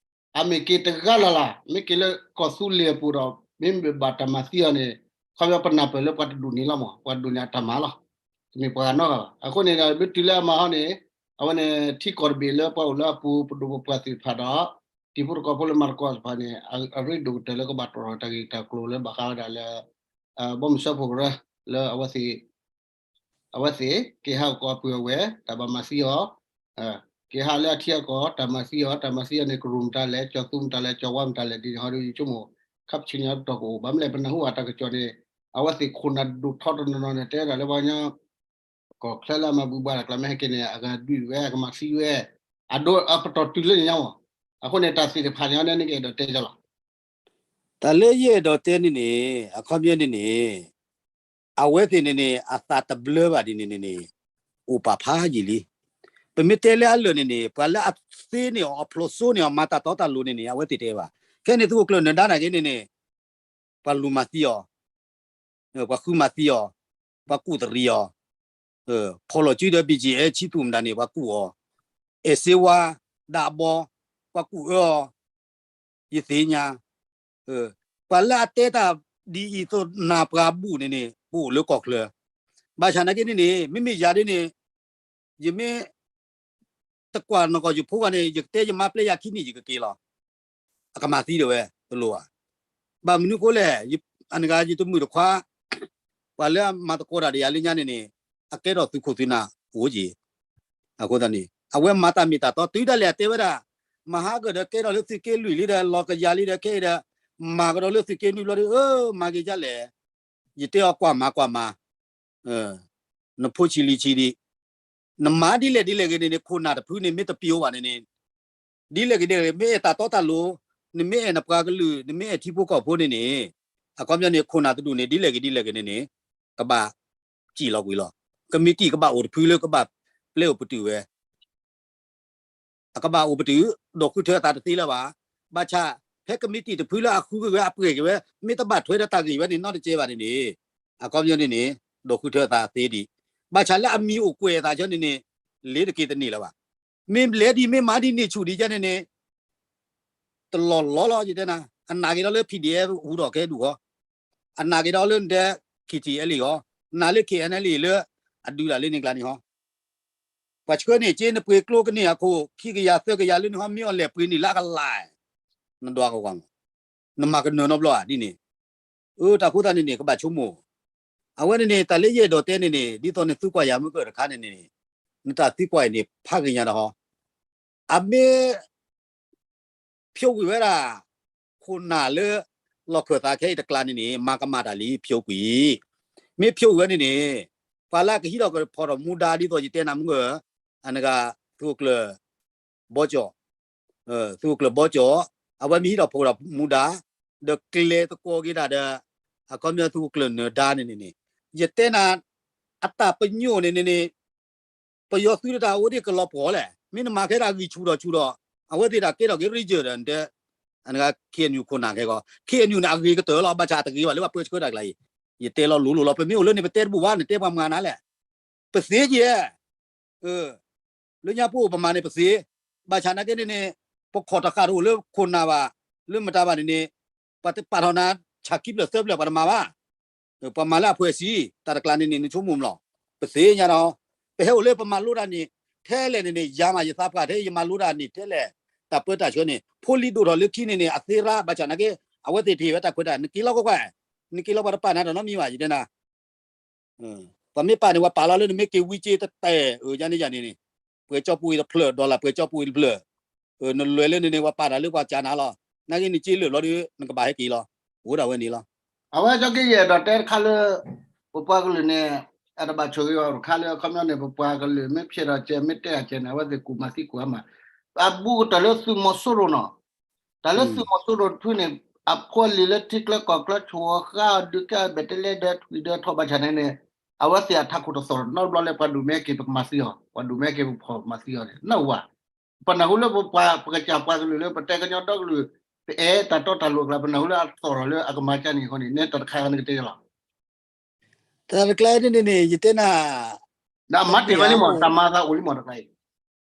အမ့ၢ်က့ၤတဂၤလၢ်လၢ် မ့ၢ်က့ၤလၢကီၢ်သူလ့ၤအပူၤဒီး မ့မ့ၢ်ဘၣ်တၢ်မၤသံအီၤန့ၣ် ခီပညီပနၢ်ပၢၢ်လၢပှၤတဒူၣ်န့ၣ်လီၤမး ပှၤတဒူၣ်န့ၣ်အတၢ်မၤလီၤ, တမ့ၢ်ပှၤဂၤနီတဂၤဘၣ်. အဃိန့ၣ်ဒီး မ့ၢ်တုၤလၢအမၤဟီန့ၣ် အဝဲန့ၣ်ထံကီၢ်တဘ့ၣ်လၢပှၤအိၣ်လၢအပူၤ ပဒိၣ်ပပှၢ်သ့ၣ်တဖၣ်ဒီး တံၤဖိသကိးဖိလၢမၤသကိးတဖၣ်န့ၣ် အရ့ဒိၣ်ကတၢၢ်လၢကဘၣ်တီၣ်ထီၣ်တၢ်ဂ့ၢ်တၢ်ကျိၤလၢဘၣ်ဃးဝဲဒၣ်လၢ ဘီမုၢ်စၢဖှိၣ်ကရၢ လၢအဝဲသ့ၣ် အဝဲသ့ၣ် က့ၤဟးဂီၤကီးအပုၢ်အဝဲၢ် တၢ်ဘၣ်မၤသံအီၤ, က့ၤဟးလၢအထံအကီၢ် တၢ်မၤသံအီၤ တၢ်မၤသံအီၤန့ၣ် ကရူၢ်မတၤလဲၣ် ကၠီၤသူမတၤလဲၣ် ကၠီၤဝါမတၤလဲၣ် ဒ်န့ၣ်ဟီဒီး ယဆိကမိၣ် ခပ်ဆူညါတတီၤကအိၣ် ဘၣ်မနုၤလဲၣ် ပနၢ်ဟူဘၣ်တၢ်ကစီၣ်န့ၣ် အဝဲသ့ၣ်ခိၣ်နၢ်ဒိၣ်ထီတနီၤနီၤန့ၣ် တဲဝဲဒၣ်လၢပှၤကညီ ကီၢ်ချၢလၢအမၤဘူၣ်ဘါတၢ်ကျါမ့ၢ်ဟဲက့ၤန့ၣ် အကဒုးဝဲ အကမၤသံဝဲ အဒိအပတီၢ်တုၤလၢညါမး, အဃိန့ၣ် တၢ်သ့ၣ်တဖၣ်န့ၣ် အန့ၣ်နကအဲၣ်ဒိးတဲယလီၤ တၢ်လၢယအဲၣ်ဒိးတဲန့ၣ်န့ၣ် အခီပညီန့ၣ်န့ၣ် အဝဲသ့ၣ်န့ၣ်န့ၣ် အသးတဘျၢဘၣ်ဒ်န့ၣ်န့ၣ်န့ၣ် အိၣ်ပာ်ဖးယံာ်လံ. ပမ့ၢ်တဲလၢအလၢာ်န့ၣ်န့ၣ် ပှၤလၢအသ့န့ၢ်အီၤ အဖျိးစိန့ၢ်အီၤ မၤတၢ်တီတၢ်လိၤန့ၣ်န့ၣ် အဝဲသ့ၣ်တဲဘၣ်. ခဲန့ၣ်သုးခိၣ်ကျၢၢ်နၢၤဒါနာ်က့န့ၣ်န့ၣ် ပှၤလူၤမၤသံအီၤ ပှၤဃုမၤသံအီၤ, ပှၤကူၣ်သရံးအီၤ, ဖီၣ်လီၤစုဒီး ဘံၣ်ကၠံၣ်အဲၣ် ဆံသူၣ်မတၤန့ၣ် ပှၤကူၣ်အီၤ, အဲၣ်စ့ဝါ ဒၣ်ဘီ ပှၤကူၣ်အၢအီၤ, ယသ့ၣ်ညါ, ပှၤလၢအတဲတၢ်ဒ်အံၤသိးနၢ်ပှၤဘူၣ်န့ၣ်န့ၣ် ပအိၣ်လၢကီၢ်ချၢ, ဘၣ်ဆၣ်နာ်က့န့ၣ်န့ၣ် မ့မ့ၢ်ယၤဒ်န့ၣ် ယမ့ၢ် တကွၢ်နီၢ်ကီၢ်ယဖိဂၤန့ၣ် ယကတဲယမါပျဲယၤခံနံၣ်ယကက့ၤလီၤ. အကမၤသံဒၣ်ဝဲ တလိၣ်ဘၣ်. ဘၣ်မနုၤဃိလဲၣ်, အနဂၤယတမုၣ်တခွါ, ပှၤလၢအမၤသကိးတၢ်ဒီးယၤလၢညါန့ၣ်န့ၣ် အကဲထီၣ်သုးခိၣ်သုးနၢ်အိၣ်က့ၤ. အဃိသတးန့ၣ် အဝဲမၤတၢ်မ့ၢ်တၢ်တီ တုၤဒၣ်လဲာ်အတဲဝဲဒၣ်, မၤဟးဂီၤဒီးကဲထီၣ်လၢသုးက့လွံၢ်လံဒီး လီၤကယၤလံဒီးခဲအံၤဒီး မၤကဒီးလၢသုးက့နွံဘျီဒီး အၢ မၤက့ၤဒ်လဲၣ်, ယတဲအီၤကွၢ်မၤကွၢ်မၤ နဖိဆံးလံဆံးဒံး, နမၤဒ်လဲၣ်ဒ်လဲၣ်ဂ့ၤန့ၣ်န့ၣ် ခိၣ်နၢ်တဖုန့ၣ် မ့ၢ်တပျိဘၣ်န့ၣ်န့ၣ်, ဒ်လဲၣ်ဂ့ၤဒ်လဲၣ်ဂ့ၤ မ့ၢ်အဲၣ်တၢ်တီတၢ်လိၤ, နမ့ၢ်အဲၣ်နပှၤကလုာ် နမ့ၢ်အဲၣ်ထံဖိကီၢ်ဖိန့ၣ်န့ၣ်, အခီပညီန့ၣ် ခိၣ်နၢ်တဒူၣ်န့ၣ် ဒ်လဲၣ်ဂ့ၤဒ်လဲၣ်ဂ့ၤန့ၣ်န့ၣ်, ကဘၣ်စံၣ်လီၤကွံာ်လီၤ. ကမံးတံာ်ကဘၣ်အိၣ်တဖုလၢကဘၣ်ပျဲအိၣ်ပတုာ်ဝဲ အကဘၣ်အိၣ်ပတုာ်, ဒီးဃုထၢအသးတသ့လၢၤဘၣ်. ဘၣ်ဆၣ် ဖဲကမံးတံာ်တဖုလၢအဃုက့ၤဝဲအပှဲၤက့ၤဝဲ မ့ၢ်တဘၣ်ထွဲဒီးတၢ်ဂ့ၢ်ဝဲန့ၣ် နီတကဲဘၣ်န့ၣ်န့ၣ်, အခီပညီန့ၣ်န့ၣ် ဒီးဃုထၢအသးသ့ဒံး. ဘၣ်ဆၣ်လၢအမံၤအိၣ်ကွဲးအသးဆၢန့ၣ်န့ၣ်, လ့ၤတက့ၤတန့ၢ်လၢၤဘၣ်. မ့ၢ်လဲၤဒ်မ့ၢ်မၤဒ်န့ၣ်ဆူၣ်ဒ်ကဲန့ၣ်န့ၣ် တလီၢ်လီၤလီၤ ယတဲနၤ, အနာ်က့ၤဒီးလၢ P D F ဟူထီၣ်ကဲဒူၣ်ဃီ, အနာ်က့ၤဒီးလၢနတဲ K T L A ဃီ, နာ်လၢ K N L A လၢ အဒုးတၢ်လၢန့ၣ်ကျါန့ၣ်ဃီ, ပှၤဆှၢန့ၢ်က့ နပှ့ၤကျိကန့ၢ်အခိၣ် ခံကယၤသၢကယၤလၢန့ၣ်ဃီ မ့ၢ်အီၤလဲၤပှ့ၤန့ၢ်လၢအကလၤ, နဒွးကကွၢ်မး, နမၤကနၢၤနီတဘျီဧါ ဒ်န့ၣ် အၢ တၢ်ဃိသတးန့ၣ်န့ၣ် ကဘၣ်ဆိကမိၣ်, အဝဲန့ၣ်န့ၣ် တၢ်လၢယအဲၣ်ဒိးတဲန့ၣ်န့ၣ် ဒ်သိးနသုကွၢ်ယၤမုၢ်ကၢၢ်တခါန့ၣ်န့ၣ်, နတၢ်သံကွၢ်အံၤန့ၣ် ဖးဂ့ၤညါဒီးဟီ, အမ့ၢ် ဖျိကွံာ်ဝဲဒၣ် ခိၣ်နၢ်လၢ လီၢ်ခၢၣ်သးခဲအံၤတကျါန့ၣ်န့ၣ် မၤကမၣ်တၢ်လံ ဖျိကွံာ်, မ့ၢ်ဖျိကွံာ်ဝဲန့ၣ်န့ၣ် ပှၤလၢအကဟံးထီၣ်ကဖီၣ်ထီၣ်မူဒါဒ်သိးယတဲနၤမုၢ်ကၢၢ်, အနဂၤ သုးခိၣ်ကျၢၢ် ဘီကၠီၣ် သုးခိၣ်ကျၢၢ်ဘီကၠီၣ်, အဝဲမ့ၢ်ဟံးထီၣ်ဖီၣ်ထီၣ်မူဒါ, ဒီးကျဲၤသကိးက့ၤတၢ်ဒီး အခီပညီသုးခိၣ်ကျၢၢ်နၢၤဒါန့ၣ်န့ၣ်န့ၣ်, ယတဲနၤ အတၢ်ပညိၣ်န့ၣ်န့ၣ်န့ၣ်, ပယီၤသုးတၢ်အိၣ်ဒံးကလီၤပှီၢ်လဲၣ်, မ့ၢ်နမၤခဲဒၣ်ဂံၢ်ဆူၣ်ထီၣ်ဆူၣ်ထီၣ်, အဝဲသ့ၣ်တၢ်ကဲထီၣ်က့ၤ region ဒီး နတဲ အနဂၤ K N U ခိၣ်နၢ်ခဲကီး, K N U န့ၣ် အဂ့ၤကတၢၢ်လီၤ, ဘၣ်ဆၣ်အတဂ့ၤဘၣ်လၢပှၤပၢဆှၢတၢ်ကျါအံၤ, ယတဲလီၤလိၤလိၤလီၤ, ပမ့ၢ်အိၣ်လၢန့ၣ် ပတဲတဘူၣ်ဘၣ်, နတဲပှၤမၤနၤလဲၣ်, ပသ့က့ၤ လၢညါပအိၣ်ပမၤန့ၣ်ပသ့, ဘၣ်ဆၣ်နာ်က့န့ၣ်န့ၣ်, ပခီၣ်တဃာ်တအိၣ်လၢခိၣ်နၢ်ဘၣ်, လၢမတၤဘၣ်န့ၣ်န့ၣ်, ပှၤတပာ်ထီၣ်နၤ ဆၣ်ခံဖျၢၣ်သၢဖျၢၣ်ပှၤတမၤဘၣ်, ပှၤမၤလၢအဖှဲးစံ, တၢ်တကျါန့ၣ်န့ၣ် နဆိကမိၣ်မးလီၤ, ပသ့ညါဒီး, ပဟဲအိၣ်လၢပမၤလိတၢ်န့ၣ်, ထဲလဲၣ်န့ၣ်န့ၣ် ယၤမးယသးပှၢ်ထဲယမၤလိတၢ်န့ၣ် ထဲလဲၣ်, တၢ်ပၢတၢ်ဆှၢန့ၣ် ဖိလံၤဒိၣ်ထီၣ်လၢခံန့ၣ်န့ၣ် အသ့ရၣ် ဘၣ်ဆၣ်နာ်က့, အဝဲသ့ၣ်တဟ့ၣ်ဝဲတၢ်ခွဲးတၢ်, နက့ၤလီၤကွၢ်ကွၢ်, နက့ၤလီၤပှၤတပာ်နၤတၢ်နီတမံၤဘၣ် ယတဲနၤ ပှၤမ့ၢ်ပာ်န့ၣ် ပှၤပာ်လီၤလၢနမ့ၢ်က့ၤဝံက့တတဲာ်, အၢ ယၤန့ၣ်ယၤန့ၣ်န့ၣ်, ပှဲၤကၠီပူၤအံၤတဖျၢၣ်, dollar ပှဲၤကၠီပူၤအံၤတဖျၢၣ်, နလဲၤလၢန့ၣ်န့ၣ် ပှၤပာ်တၢ်လၢပှၤကၠးနၤလီၤ, နာ်က့နက့ၤလၢာ်ဘျီဒီး နကဘၣ်ဟဲက့ၤလီၤ, အိၣ်ဒၣ်ဝဲန့ၣ်လီၤ. အဝဲကၠီက့ယအဲၣ်ဒိးတဲတခါလၢ ပပှၤကလုာ်န့ၣ်, အတဘၣ်ဆိၣ်ဂ့ၤအီၤတခါလၢအခီပညီန့ၣ် ပပှၤကလုာ်မ့ၢ်ဖျဲးထီၣ်ကဲန့ၣ် အဝဲသ့ၣ်ကူၣ်မၤသံကူၣ်အါမး, အဘူးကတၢၢ်လၢသုးမီၤစိရိၤနီၤ တၢ်လၢသုးမီၤစိရိၤတဖုန့ၣ်, အဖိအလံၤလၢထံချၢကီၢ်ချၢ ဆိၣ်ဂီၤဃာ်ဒုးကဲဘဲၣ်တလဲဒီးထွံၣ်ဒီးထီၣ်ဘၣ်ဆၣ်န့ၣ်န့ၣ်, အဝဲသ့ၣ်အထးခိၣ်တသီၣ်နီတဘျီလၢပှၤဒုးမ့ၢ်က့ၤပကမၤသံအီၤ, ပှၤဒုးမ့ၢ်က့ၤပဖီၣ်မၤသံအီၤန့ၣ် နၢ်ဝဲ, ပနၢ်ဟူလၢပပှၤ ပကစၢ်ပှၤကလုာ်လၢပတဲကညီဒီကလုာ်, ပအဲၣ်တၢ်တီတၢ်လိၤအကျါ ပနၢ်ဟူလၢအသီၣ်ထီၣ်လၢအကမၤကၢ်န့ၣ်အဃိန့ၣ် နဲတၢ်တခါအံၤန့ၣ်ကတဲလီၤ တၢ်တကျါန့ၣ်န့ၣ် ယတဲနၤ, ဒီးမၤတ့ၢ်ဝဲလံမး တၢ်မၤသးအိၣ်လံမးတကျါအံၤ,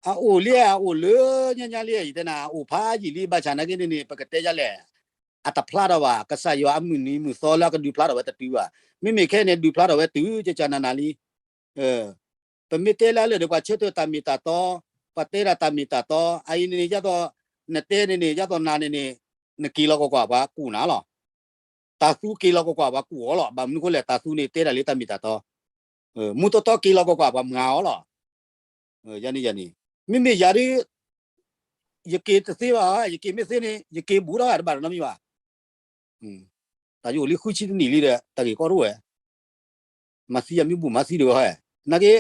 အအိၣ်လံ အအိၣ်လၢညါညါလံ ယတဲနၤ အအိၣ်ဖးယံာ်လံ ဘၣ်ဆၣ်နာ်က့န့ၣ်န့ၣ် ပကတဲယၤလဲၣ်, အတဖျါထီၣ်ဘၣ် ကစၢ်ယွၤအမုၢ်နံၤမုၢ်သီလၢအကဒုးဖျါထီၣ်ဝဲတုၤဘၣ်, မ့မ့ၢ်ခဲအံၤန့ၣ် ဒုးဖျါထီၣ်ဝဲတုၤ ကကနၤနၤလံ ပမ့ၢ်တဲလၢလၢာ်ဒီး ပှၤဆၢထၢၣ်တၢ်မ့ၢ်တၢ်တီ, ပှၤတဲဒၣ်တၢ်မ့ၢ်တၢ်တီ, အအံၤန့ၣ်န့ၣ် ယသိးနတဲန့ၣ်န့ၣ် ယသိးနၤန့ၣ်န့ၣ်, နက့ၤလီၤကွၢ်ကွၢ် ပှၤကူၣ်နၤလီၤ. တၢ်သူက့ၤလီၤကွၢ်ကွၢ် ပှၤကူၣ်အီၤလီၤ. ဘၣ်မနုၤဃိလဲၣ် တၢ်သူန့ၣ်တဲဒၣ်လၢတၢ်မ့ၢ်တၢ်တီ, မူတီတီက့ၤလီၤကွၢ်ကွၢ် ပှၤမၤအီၤလီၤ. ယန့ၣ်ယန့ၣ်, မ့မ့ၢ်ယၤဒ် ယက့ၤတသ့ဘၣ်, ယက့ၤမ့ၢ်သ့န့ၣ် ယက့ၤဘူးထီၣ်ဂၤတဘၣ်နီတမံၤဘၣ်. တၢ်ယအိၣ်လံဃုဆံတနံၣ်လံဒီး တၢ်ဂ့ၢ်ကီတအိၣ်ဝဲ, မၤသံယၤမ့ၢ်ဘူးမၤသံဒီးဝဲ, နာ်က့,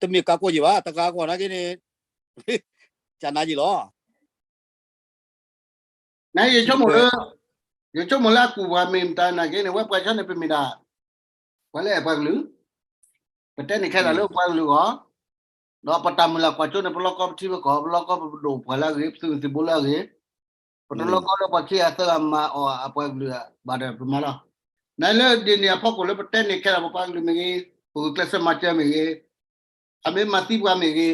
တမ့ၢ်ကးကီၢ်ယံၤဘၣ်, တကးကီၢ်နာ်က့န့ၣ်, ကနၤယံၤလီၤ. နယဆိကမိၣ်လၢ, ယဆိကမိၣ်လၢအကူၣ်ပှၤမ့ၢ်မတၤနာ်က့န့ၣ် ဝဲပှၤဆါန့ၣ်ပမ့ၢ်ဒၣ်, ပှၤလၢအဲၣ်ပှၤကလုာ်, ပတဲန့ၣ်ခဲလၢာ်လၢပှၤကလုာ်အဂီၢ်, ဒီးပတၢ်မုၢ်လၢ်ကွၢ်စိန့ၣ် ပလီၢ်ကီပထံပကီၢ်, ပလီၢ်ကီပဒိၣ်ပှၤလၢအဂ့ၤ, ပသုးမုၢ်သံၣ်ဘိလၢအဂ့ၤ, ပတလီၢ်ကီလၢပှၤခံဂၤသၢဂၤမၤအီၣ်အပှၤကလုာ်ဘၣ်ဒီးပမၤလီၤ. နလၢဒ်န့ၣ်အဖီခိၣ်လၢပတဲန့ၣ်ခဲလၢာ် ပပှၤကလုာ်မ့ၢ်ဂ့ၤ, ပဂုာ်ကျဲးစၢးမၤစၢၤမ့ၢ်ဂ့ၤ, အမ့ၢ်မၤသံပှၤမ့ၢ်ဂ့ၤ,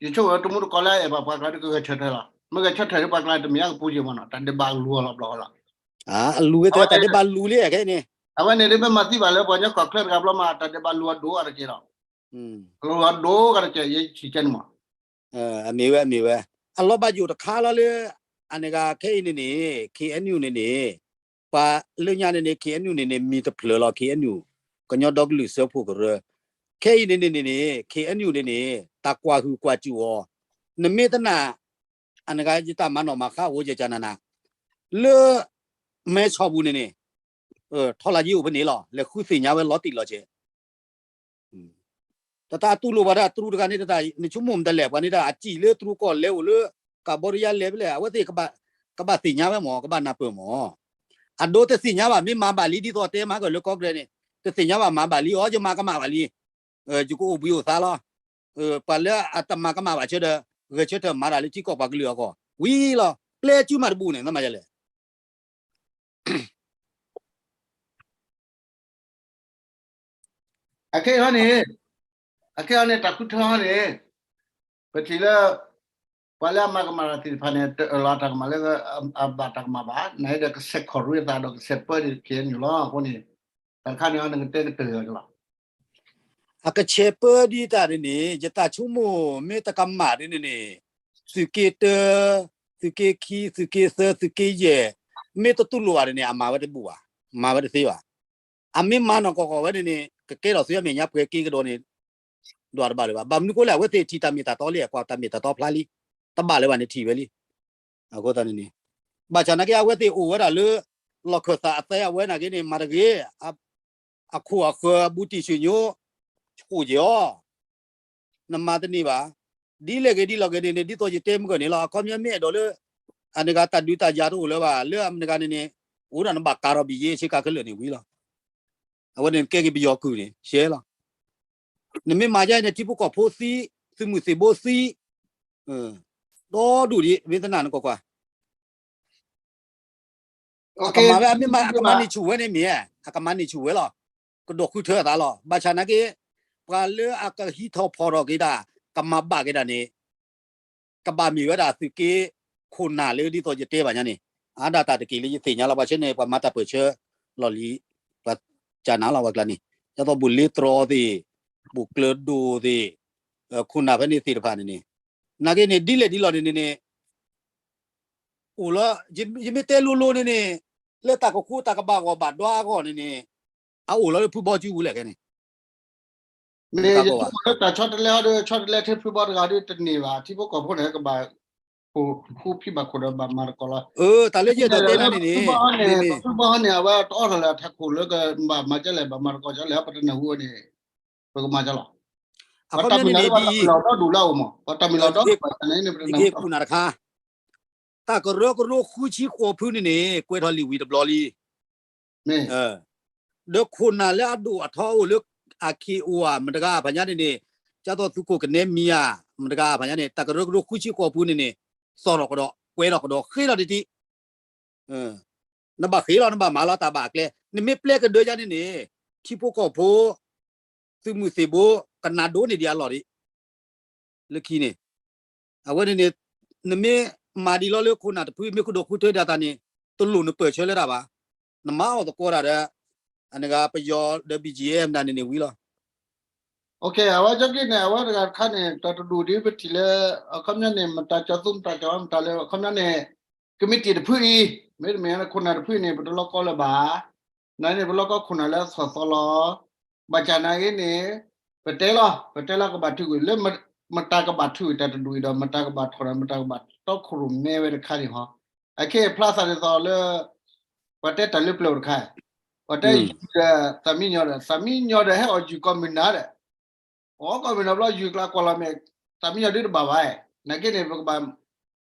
ယဆိကမိၣ်တမူတကိးလၢအအဲၣ်ဘၣ်ပှၤကျါဒီးကဂဲၤဆၢထၢၣ်လီၤ. မ့ၢ်ဂဲၤဆၢထၢၣ်ဒီးပှၤကျါတမ့ၢ်အကပူၤက့ၤမးနီၤ, တၢ်ဒဲးဘးလူၤအီၤလီၤဘျီလီၤ. အလူၤဝဲတဲတၢ်ဒဲးဘးလူၤလံခဲအံၤန့ၣ်, အဝဲန့ၣ်ဒ်မ့ၢ်မၤသံဘၣ်လၢပှၤကညီကီၢ်ချၢတဂၤဘျီမး တၢ်ဒဲးဘးလူၤအဒိၣ်အါတက့ၢ်လီၤ. လူၤအဒိၣ်အါတက့ၢ် ယဆံးကဲန့ၣ်မး အမ့ၢ်ဝဲ အမ့ၢ်ဝဲ, အလီၤဘၣ်ယိၣ်တခါလီၤလၢ အန့ၣ်ဂၤခဲအံၤန့ၣ်န့ၣ် K N U န့ၣ်န့ၣ်, ပှၤလၢညါန့ၣ်န့ၣ် K N U န့ၣ်န့ၣ် မံၤတဖျၢၣ်လီၤ K N U, ကညီဒီကလုာ်စၢဖှိၣ်ကရၢ, ခဲအံၤန့ၣ်န့ၣ်န့ၣ် K N U န့ၣ်န့ၣ် တၢ်ကွၢ်ဟုၣ်ကွၢ်စူၣ်အီၤ, နမ့ၢ်တနာ်, အန့ၣ်ဂၤယတၢ်မၤနီၣ်မၤဃါအိၣ် ယကနနၤ, လၢ မဲဆီးပူၤန့ၣ်န့ၣ်, ထီလၢယအိၣ်ဖဲန့ၣ်လီၤ လဲၤဃုသ့ၣ်ညါဝဲလီၤတံၢ်လီၤဆဲး တၢ်တၢ်တူၢ်လိာ်ဘၣ်တၢ်တရူးတဂၤန့ၣ် တၢ်နဆိကမိၣ်မတၤလဲၣ် ပှၤန့ၣ်တၢ်အစံၣ်လၢတရူးကီၢ်လဲၤအိၣ်လၢ ကဘီဒယါလဲၤဖဲလဲၣ် အဝဲသ့ၣ် ကဘၣ်သ့ၣ်ညါဝဲမၢ် ကဘၣ်နၢ်ပၢၢ်မၢ်, အဒိတသ့ၣ်ညါဘၣ် မ့ၢ်မၤဘၣ်လံ ဒ်သိးတဲမၤကၢၢ်လၢကီၢ်ကရၢန့ၣ် တသ့ၣ်ညါဘၣ်မၤဘၣ်လံ အီ ယမၤကမၣ်ဘၣ်လံ, ယကအိၣ်ဘှံးအိၣ်သါလီၤ, ပှၤလၢအတမၤကမၣ်ဘၣ်ဆၢဒီး ဂဲၤဆၢထၢၣ်မၤတၢ်လၢထံကီၢ်ပှၤကလုာ်အဂီၢ် ဝံၤလီၤ ပျဲစုမၤတဘူၣ်န့ၣ် နမၤယလဲၣ် အခဲအံၤန့ၣ်, အခဲအံၤန့ၣ် တၢ်ဃုထၢဟီန့ၣ်, ပထံၣ်လၢ ပှၤလၢအမၤကမၣ်တၢ်သ့ၣ်တဖၣ်န့ၣ် တအၢၣ်လီၤတၢ်ကမၣ်လၢအဘၣ်တၢ်ကမၣ်ဘၣ်, နဟဲဒီးကဆဲးခီၣ်ရ့သးဒီးကဆဲးပၢဒံး ခ့ၣ်အဲၣ်ယူၣ် လီၤ. အဃိန့ၣ် တၢ်တခါန့ၣ် နကတဲကတၢၢ်လီၤ. အကဆဲးပၢဒံးတၢ်န့ၣ်န့ၣ် ယတၢ်ဆိကမိၣ်မ့ၢ်တကမၣ်ဒ်န့ၣ်န့ၣ် သုးက့တၢ, သုးက့ခံ, သုးက့သၢ, သုးက့ယဲၢ်, မ့ၢ်တတူၢ်လိာ်ဘၣ်န့ၣ်န့ၣ် အမၤဝဲတဘူၣ်ဘၣ်, မၤဝဲတသ့ဘၣ်. အမ့ၢ်မၤနီၢ်ကီၢ်ကီၢ်ဝဲန့ၣ်န့ၣ် ကကဲထီၣ်သုအမဲာ်ညါပှဲၤက့ၤကဒီးန့ၣ် ဒွးတဘၣ်လၢၤဘၣ်. ဘၣ်မနုၤဃိလဲၣ် အဝဲသ့ၣ်ထံၣ်တၢ်မ့ၢ်တၢ်တီလံ အကွၢ်တၢ်မ့ၢ်တၢ်တီဖျါလံ, တဘၣ်လၢၤဘၣ်န့ၣ်ထံၣ်ဝဲလံ. အဃိသတးန့ၣ်န့ၣ် ဘၣ်ဆၣ်နာ်က့ အဝဲသ့ၣ်အိၣ်ဝဲဒၣ်လၢ လီၢ်ခၢၣ်သးအသဲအဝဲနာ်က့န့ၣ် မၤတဂ့ၤ အခိၣ်အဃၢၤအဘူးတံၢ်ဆူၣ်ညိ ဆူၣ်က့ၤအီၤ နမၤတန့ၢ်ဘၣ်. ဒ်လဲၣ်ဂ့ၤဒ်လဲၣ်ဂ့ၤန့ၣ်န့ၣ် ဒ်သိးယတဲမုၢ်ကီၢ်န့ၣ်လီၤ. အခီပညီမ့ၢ်အဲၣ်ဒိးလၢ အန့ၣ်ဂၤတၢ်ဒုးတၢ်ယၤတအိၣ်လၢၤဘၣ်, လၢအမနုၤဂၤန့ၣ်န့ၣ် အိၣ်ဒၣ်နဘၣ်ကးထီၣ်ဘံၣ်ယ့ဆ့ကၤခဲလၢာ်န့ၣ်ဝံၤလီၤ. အဝဲန့ၣ်ကဲက့ၤပယီၤကုၢ်န့ၣ် ရှဲလီၤ. နမ့ၢ်မၤဒ်အံၤန့ၣ် ထံဖိကီၢ်ဖိသံ, သုးမုၢ်သံၣ်ဘိသံ, ဒီဒူၣ်ဒံး မ့ၢ်သနာ်နကွၢ်ကွၢ် အကမၤဝဲ အမ့ၢ်မၤ အကမၤန့ၢ်ဆူၣ်ဝဲန့ၣ်မ့ၢ်, အကမၤန့ၢ်ဆူၣ်ဝဲလီၤ. ကဒိၣ်ဃုထၢအသးလီၤ. ဘၣ်ဆၣ်နာ်က့ ပှၤလၢအကဟံးထီၣ်ဖီၣ်ထီၣ်က့ၤတၢ် ကမၤဘၣ်က့ၤတၢ်န့ၣ် ကဘၣ်မ့ၢ်ဝဲဒၣ်သုးက့ခိၣ်နၢ်လၢဒ်သိးယတဲဘၣ်ညါန့ၣ် အါဒၣ်တၢ်တက့ၢ်လၢယသ့ၣ်ညါလီၤ. ပှၤဆၢန့ၣ် ပှၤမၤတၢ်ပၢၢ်ဆၢလီၢ်လံၤ ပှၤကနၣ်လီၤပှၤကျါန့ၣ် ဒ်သိးဘူၣ်လ့တြီသ့ၣ်, ဘူၣ်ကျၢၤဒိၣ်သ့ၣ်, ခိၣ်နၢ်ဖဲန့ၣ်သ့ၣ်တဖၣ်န့ၣ်န့ၣ် နာ်က့န့ၣ် ဒ်လဲၣ်ဒ်လဲၣ်န့ၣ်န့ၣ် အိၣ်လီၤ, ယမ့ၢ်တဲလိၤလိၤန့ၣ်န့ၣ် လၢတၢ်ကခိတၢ်ကဘၣ်ဂီၢ်ဘၣ်ဒွါအဂီၢ်န့ၣ်န့ၣ် အအိၣ်လီၤလၢဖုဘီစုပူၤလဲၣ်ခဲန့ၣ် မ့ၢ်ယဆိကမိၣ်လၢတၢ်ဆီတလဲဟီဒီး ဆီတလဲထဲဖုဘီတဂၤဒီးတန့ၢ်ဘၣ်, ထံဖိကီၢ်ဖိန့ၣ် ကဘၣ် ဃူဖံးဘၣ်ခိၣ်ဒီးဘၣ်မၤသကိးလီၤ. တၢ်လၢယအဲၣ်ဒိးတဲန့ၣ်န့ၣ် ပဖုဘီဟီန့ၣ် ပဖုဘီဟီန့ၣ် အဝဲတအိးထီၣ်လၢထးခိၣ်လၢကဘၣ်မၤကလဲၣ် ဘၣ်မၤသကိးကလဲၣ် ပတနၢ်ဟူဝဲန့ၣ် ပကမၤကလီၤ. ပှၤတၢ်မ့ၢ်လီၤဒီဒူၣ်လၢအအိၣ်မး, ပှၤတၢ်မ့ၢ်လီၤဒီဒူၣ်ဘၣ်န့ၣ် ပတနၢ်ဟူ ခိၣ်နၢ်တခါ တၢ်ကရၢကရိဃုဆံဃိးဖုန့ၣ်န့ၣ် ကွဲးထီၣ်လံာ်ဝံၤတဘျီလံ. ဒီးခိၣ်နၢ်လၢအဒိၣ်အထီအိၣ်လၢ အခံအိၣ်ဧါ မတၤတဂၤဖးညါန့ၣ်န့ၣ် ဒ်သိးသုးခိၣ်ကနဲမံၤဧါ မတၤတဂၤဖးညါန့ၣ် တၢ်ကရၢကရိဃုဆံဃိးဖုန့ၣ်န့ၣ် သီၣ်ထီၣ်ကဒီး ကွဲးထီၣ်ကဒီး ဃ့ထီၣ်တထံး နဘၣ်ဃ့လီၤ နဘၣ်မၤလီၤတၢ်ဘၣ်အကျဲ နမ့ၢ်ပျဲကဒၢယါန့ၣ်န့ၣ် ထံဖိကီၢ်ဖိ သုးမုၢ်သံၣ်ဘိ ကနၣ်ဒိးန့ၢ်ဒံးအလီၢ်ဒံး လၢခံန့ၣ် အဝဲန့ၣ်န့ၣ် နမ့ၢ်မၤဒံးလီၤလၢခိၣ်နၢ်တဖု မ့ၢ်ဃုာ်ဒီးဃုထၢဒၣ်တၢ်န့ၣ် တလိၣ်နပၢၢ်ဆၢလၢတၢ်ဘၣ်. နမၤအီၣ်သကိးတၢ်ဒီး အန့ၣ်ဂၤပယီၤဒီး ဘီၣ်ကၠံၣ်အဲၣ် မတၤန့ၣ်န့ၣ်ဝံၤလီၤ. အဝဲကၠီက့န့ၣ် အဝဲတဂၤတခါန့ၣ် တၢ်တဒူၣ်ဒ်ပထံၣ်လၢ အခီပညီန့ၣ် မတၤကၠီသူ မတၤကၠီမတၤလၢ အခီပညီန့ၣ် ကမံးတံာ်တဖုအံၤ မ့တမ့ၢ်လၢခိၣ်နၢ်တဖုအံၤန့ၣ် ပတလိၣ်ကိးလၢၤဘၣ်. နန့ၣ် ပလိၣ်ကိးခိၣ်နၢ်လၢအသီၣ်သီလီၤ. ဘၣ်ဆၣ်နာ်က့န့ၣ် ပတဲလီၤ ပတဲလီၤကဘၣ်ထုးကွံာ် လၢ မတၤကဘၣ်ထုးကွံာ်တၢ်တဒူၣ်အံၤဒီး မတၤကဘၣ်ထီၣ်ဒီး မတၤကဘၣ်တီခိၣ်ရိၣ်မဲဝဲတခါန့ၣ်ဟီ. အခဲအံၤဖျါသးဒ်သိးလၢ ပှၤတဲတၢ်လၢပျၢၤအိၣ်တခါ ပှၤတဲယူၤဒီးသးမံညီဒီး သးမံညီဒီးဟဲအီၣ်ယူၤကီၢ်မုၢ်နၤဒီး အီၣ်ကီၢ်မုၢ်နၤဘျီ ယူၤကျါကွၢ်လီၤမဲာ် သးမံညီဒုတဘၣ်ဘၣ်. နာ်က့န့ၣ် ပကဘၣ်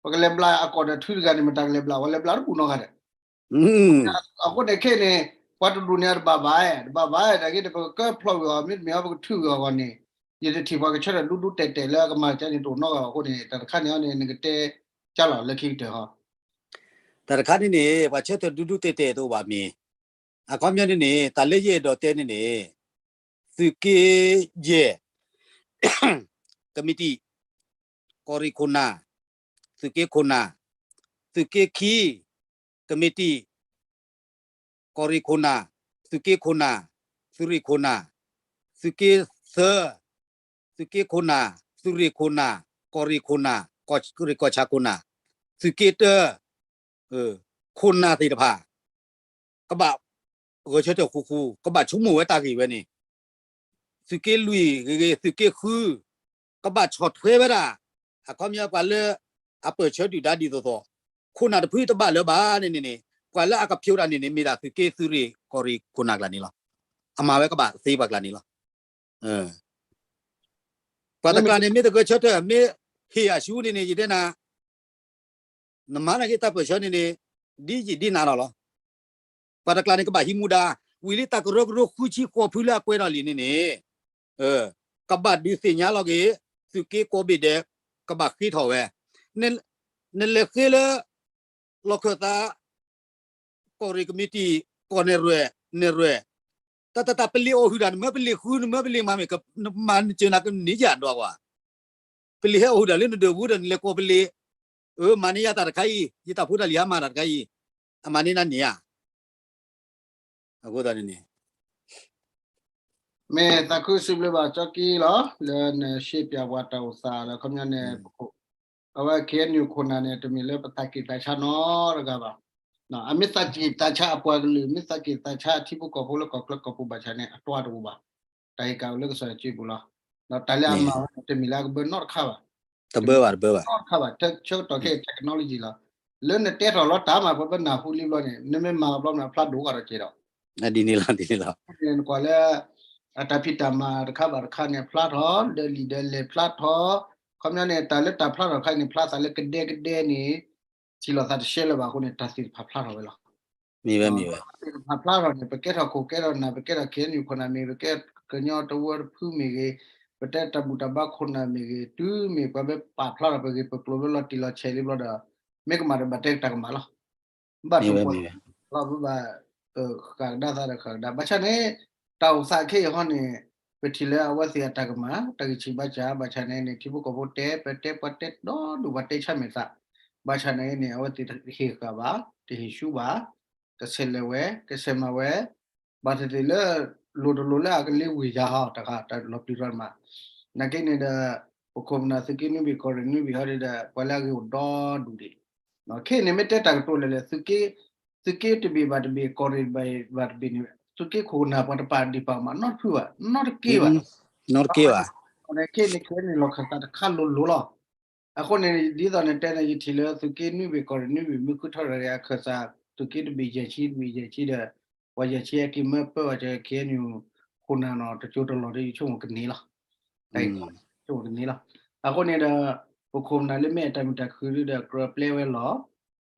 ပကလဲၤဘျးအကီၢ်ဒီးထုတဂၤန့ၣ် မတၤကလဲၤဘျး ပှၤလဲၤဘျးတပူၤနီတဂၤဒီး အဃိန့ၣ်ခဲအံၤန့ၣ် ပှၤတဒူၣ်န့ၣ်တဘၣ်ဘၣ် တဘၣ်ဘၣ် နာ်က့န့ၣ် ပကကၢဖျီကွံာ်အီၤ မ့တမ့ၢ်အီၤ ပကထုးကွံာ်အီၤအဂီၢ်န့ၣ် ယတထံၣ်ပှၤကဆၢထၢၣ်ဒူဒူတဲာ်တဲာ်လၢအကမၤကါန့ၣ် တအိၣ်နီတဂၤအဃိန့ၣ် တၢ်တခါန့ၣ်န့ၣ် နကတဲကလီၤလၢခံကတၢၢ်ဟီ. တၢ်တခါန့ၣ်န့ၣ် ပှၤဆၢထၢၣ်ဒူဒူတဲာ်တဲာ်တအိၣ်ဘၣ်မ့ၢ် အခီပညီန့ၣ်န့ၣ် တၢ်လၢယအဲၣ်ဒိးတဲန့ၣ်န့ၣ် သုးက့ယဲၢ် ကမံးတံာ် ကီၢ်ရ့ၣ်ခိၣ်နၢ် သုးက့ခိၣ်နၢ် သုးက့ခံ ကမံးတံာ် ကီၢ်ရ့ၣ်ခိၣ်နၢ် သုးက့ခိၣ်နၢ် သုးရ့ၣ်ခိၣ်နၢ် သုးက့သၢ သုးက့ခိၣ်နၢ် သုးရ့ၣ်ခိၣ်နၢ် ကီၢ်ရ့ၣ်ခိၣ်နၢ် ကီၢ်ရ့ၣ်ကီၢ်ဆၣ်ခိၣ်နၢ် သုးက့တၢ ခိၣ်နၢ်သ့ၣ်တဖၣ် ကဘၣ်ဂဲၤဆၢထၢၣ်ဃူဃူ ကဘၣ်ဆိကမိၣ်ဝဲတၢ်ဂ့ၢ်ဝဲန့ၣ် သုးက့လွံၢ်ဂ့ၤဂ့ၤ သုးက့ဃု ကဘၣ်ဆီၣ်ထွဲဝဲဒၣ် အခီပညီပှၤလၢ အပၢၢ်ဆၢဒုၣ်ဒါဒ်သိးသိး ခိၣ်နၢ်တဖုတဘၣ်လၢၤဘၣ်န့ၣ်န့ၣ်န့ၣ် ပှၤလၢအကဖျိးတၢ်န့ၣ်န့ၣ် မ့ၢ်ဒၣ်သုးက့သုးရ့ၣ်ကီၢ်ရ့ၣ်ခိၣ်နၢ်ကျါန့ၣ်လီၤ. အမၤဝဲကဘၣ်သ့ပှၤကျါန့ၣ်လီၤ. ပှၤတကျါန့ၣ် မ့ၢ်တဂဲၤဆၢထၢၣ် မ့ၢ်ဟ့ၣ်အဆူန့ၣ်န့ၣ် ယတဲနၤ နမၤနာ်က့တၢ်ပၢၢ်ဆၢန့ၣ်န့ၣ် ဒ်ယံာ်ဒ်နၤလီၤလီၤ. ပှၤတကျါန့ၣ် ကဘၣ်ဟံးမူဒါ, ဝံၤလံတၢ်ကရၢကရိဃုဆံဃိးဖုလၢအကွဲးထီၣ်လံန့ၣ်န့ၣ် ကဘၣ်ဒုးသ့ၣ်ညါလီၤက့ၤ သုးက့ကိးဘ့ၣ်ဒဲး ကဘၣ်ဃ့ထီၣ်ဝဲ, နလဲၤဃ့လၢ လီၢ်ခၢၣ်သး ကီၢ်ရ့ၣ်ကမံးတံာ် ကီၢ်နဲၣ်ရွဲၣ် နဲၣ်ရွဲၣ်, တၢ်တၢ်တၢ်ပလ့ၤအီၣ်ဟုၣ်တၢ် နမၢပလ့ၤဃု နမၢပလ့ၤမၤမ့ၢ် နမၤနစၢၤနၤကန့ၢ်ယၤဒွးကွၢ်, ပလံၤဟဲအိၣ်ဒၣ်လၢနဒၢးပူၤဒီး နလဲၤကိးပလံၤ, အၢ မၤန့ၢ်ယၤတၢ်တခါအံၤ, ယတၢ်ဖိတၢ်လံၤဟါမၢ်တၢ်တခါအံၤ, အမၤန့ၢ်နၤန့ၣ်ဧါ. အဃိသတးန့ၣ်န့ၣ် မ့ၢ်သးခုစံးဘျုးဘၣ်ကၠီကံလီၤ လၢနရှဲပၠးပှၤတၢ်အိၣ်သးလၢခီပညီန့ၣ် အဝဲ KNU ခိၣ်နၢ်န့ၣ် တမ့ၢ်လၢပသးက့ၣ်သးဆါနီတဂၤဘၣ်. အမ့ၢ်သးက့ၣ်သးဆါအပှၤကလုာ် မ့ၢ်သးက့ၣ်သးဆါအထံဖိကီၢ်ဖိလၢကီၢ်ချၢကီၢ်ပူၤဘၣ်ဆၣ်န့ၣ် အတွၢ်တအိၣ်ဘၣ်. တၢ်ဟ့ၣ်ကၣ်အိၣ်လၢကစၢ်ယွၤစုပူၤလီၤ. ဒီးတၢ်လၢအမၤဝဲန့ၣ် တမ့ၢ်လၢအကဘၢနီတခါဘၣ်. တဘၢဘၣ် တဘၢဘၣ် နီတခါဘၣ် ဆၢကတီၢ်ခဲအံၤ technology လီၤ. လၢနတဲထီၣ်လီၤတၢ်မၤပှၤဘၣ်နၢ်ဟူလံဘျီန့ၣ် နမ့ၢ်မၤဘျီမနုၤအဖျါဒိၣ်ဂၤဒီးကဲဒီး ဒ်န့ၣ်လီၤ ဒ်န့ၣ်လီၤ. နကွၢ်လၢ အတၢ်ဖံးတၢ်မၤတခါဘၣ်တခါန့ၣ် ဖျါထီၣ် ဒီးလံာ်ဒီးလဲၢ်ဖျါထီၣ်, ခီပညီန့ၣ် တၢ်လၢတၢ်ဖျါထီၣ်တခါန့ၣ် ဖျါသးလၢကဒဲကဒဲန့ၣ် ထံၣ်လိာ်သးတရှဲလၢၤဘၣ်အဃိန့ၣ် တၢ်သ့ၣ်တဖၣ်ဖျါထီၣ်ဝဲလီၤ. မ့ၢ်ဝဲမ့ၢ်ဝဲ သ့ၣ်တဖၣ်ဖျါထီၣ်န့ၣ် ပကဲထီၣ်ခိၣ်ကဲထီၣ်နၢ် ပကဲထီၣ် KNU ခိၣ်နၢ်မ့ၢ်ဂ့ၤ ပကဲကညီတဝၢတဖုမ့ၢ်ဂ့ၤ ပတဲတၢ်ဘူၣ်တၢ်ဘါခိၣ်နၢ်မ့ၢ်ဂ့ၤ တုၤမ့ၢ်ပှၤဘၣ်ပာ်ဖျါထီၣ်ပဂ့ၢ်ပကျိၤလၢလီၤတံၢ်လီၤဆဲးလံဘျီဒီး မ့ၢ်ကမၣ်ဒီးဘၣ်တဲတၢ်ကမၣ်လီၤ. ဘၣ်တိၢ်ပီၢ်လီၤ ဘၣ်ဘၣ် ဃၣ်ကဒါသးဒီးဃၣ်ကဒါ ဘၣ်ဆၣ်န့ၣ် တၢ်အိၣ်သးခဲအံၤဟီန့ၣ် ပထံၣ်လၢအဝဲသ့ၣ်အတၢ်ကမၣ် တၢ်ဂံၢ်ဆံးဘါစၢ် ဘၣ်ဆၣ်န့ၣ်န့ၣ် ထံဖိကီၢ်ဖိတဲ ပတဲပှၤတဲဒီဒူၣ်ပှၤတဲဆါမဲာ်သး ဘၣ်ဆၣ်န့ၣ်န့ၣ် အဝဲသ့ၣ်တဟ့ၣ်ဃာ်ဘၣ် တဟ့ၣ်ဆူဘၣ် ကဆဲးလဲၤဝဲ ကဆဲးမၤဝဲ ဘၣ်သ့ၣ်သ့ၣ်လၢ လိၣ်တလိၣ်လၢအကလ့ဝ့ၢ်ယၤဟီ တၢ်ဃးတၢ်လီၤပျံၤရီမး နာ်က့န့ၣ်ဒီး ပခိၣ်ပနၢ်သုးက့နွံဘ့ၣ်ကီၢ်ရ့ၣ်နွံဘ့ၣ်ဟီဒီး ပှၤလၢအဂ့ၤအိၣ်ဒီဒူၣ်ဒံး ခဲအံၤန့ၣ်မ့ၢ်တဲတၢ်ကတိၤလဲၣ်လဲၣ် သုးက့ သုးက့တဘ့ၣ်ဘၣ်တဘ့ၣ် ကီၢ်ရ့ၣ်တဘ့ၣ်ဘၣ်တဘ့ၣ်န့ၣ် သုးက့ခိၣ်နၢ်ပှၤတပာ်ဒံးပာ်မးနီတဖုဘၣ် နီတက့ဘၣ် နီတက့ဘၣ် ခဲအံၤန့ၣ် ခဲအံၤန့ၣ်လီၢ်ခၢၣ်သးတခါလိၤလိၤလီၤ. အဃိန့ၣ် ဒ်သိးနတဲန့ၣ် ယထံၣ်လၢသုးက့နွံဘ့ၣ်ကီၢ်ရ့ၣ်နွံဘ့ၣ် မ့ၢ်ဃုထီၣ်တဂၤအခၢၣ်စး သုးက့တဘ့ၣ်ယဲၢ်ဆံတဘ့ၣ်ယဲၢ်ဆံဒီး ပှၤယဲၢ်ဆံအက့ၤမၢပၢဘၣ်စၢၤ ခဲအံၤန့ၣ် ခိၣ်နၢ်နီၤ တကၠိတလီၢ်ဒီးယဆိကမိၣ်ကန့ၢ်လီၤ. တၢ်အံၤ ဆိကမိၣ်ကန့ၢ်လီၤ. အဃိန့ၣ်ဒီး ပခိၣ်ပနၢ်လၢမ့ၢ်အတၢ်မုာ်တၢ်ခုၣ်ဒီး ကြၢးပျဲဝဲလီၤ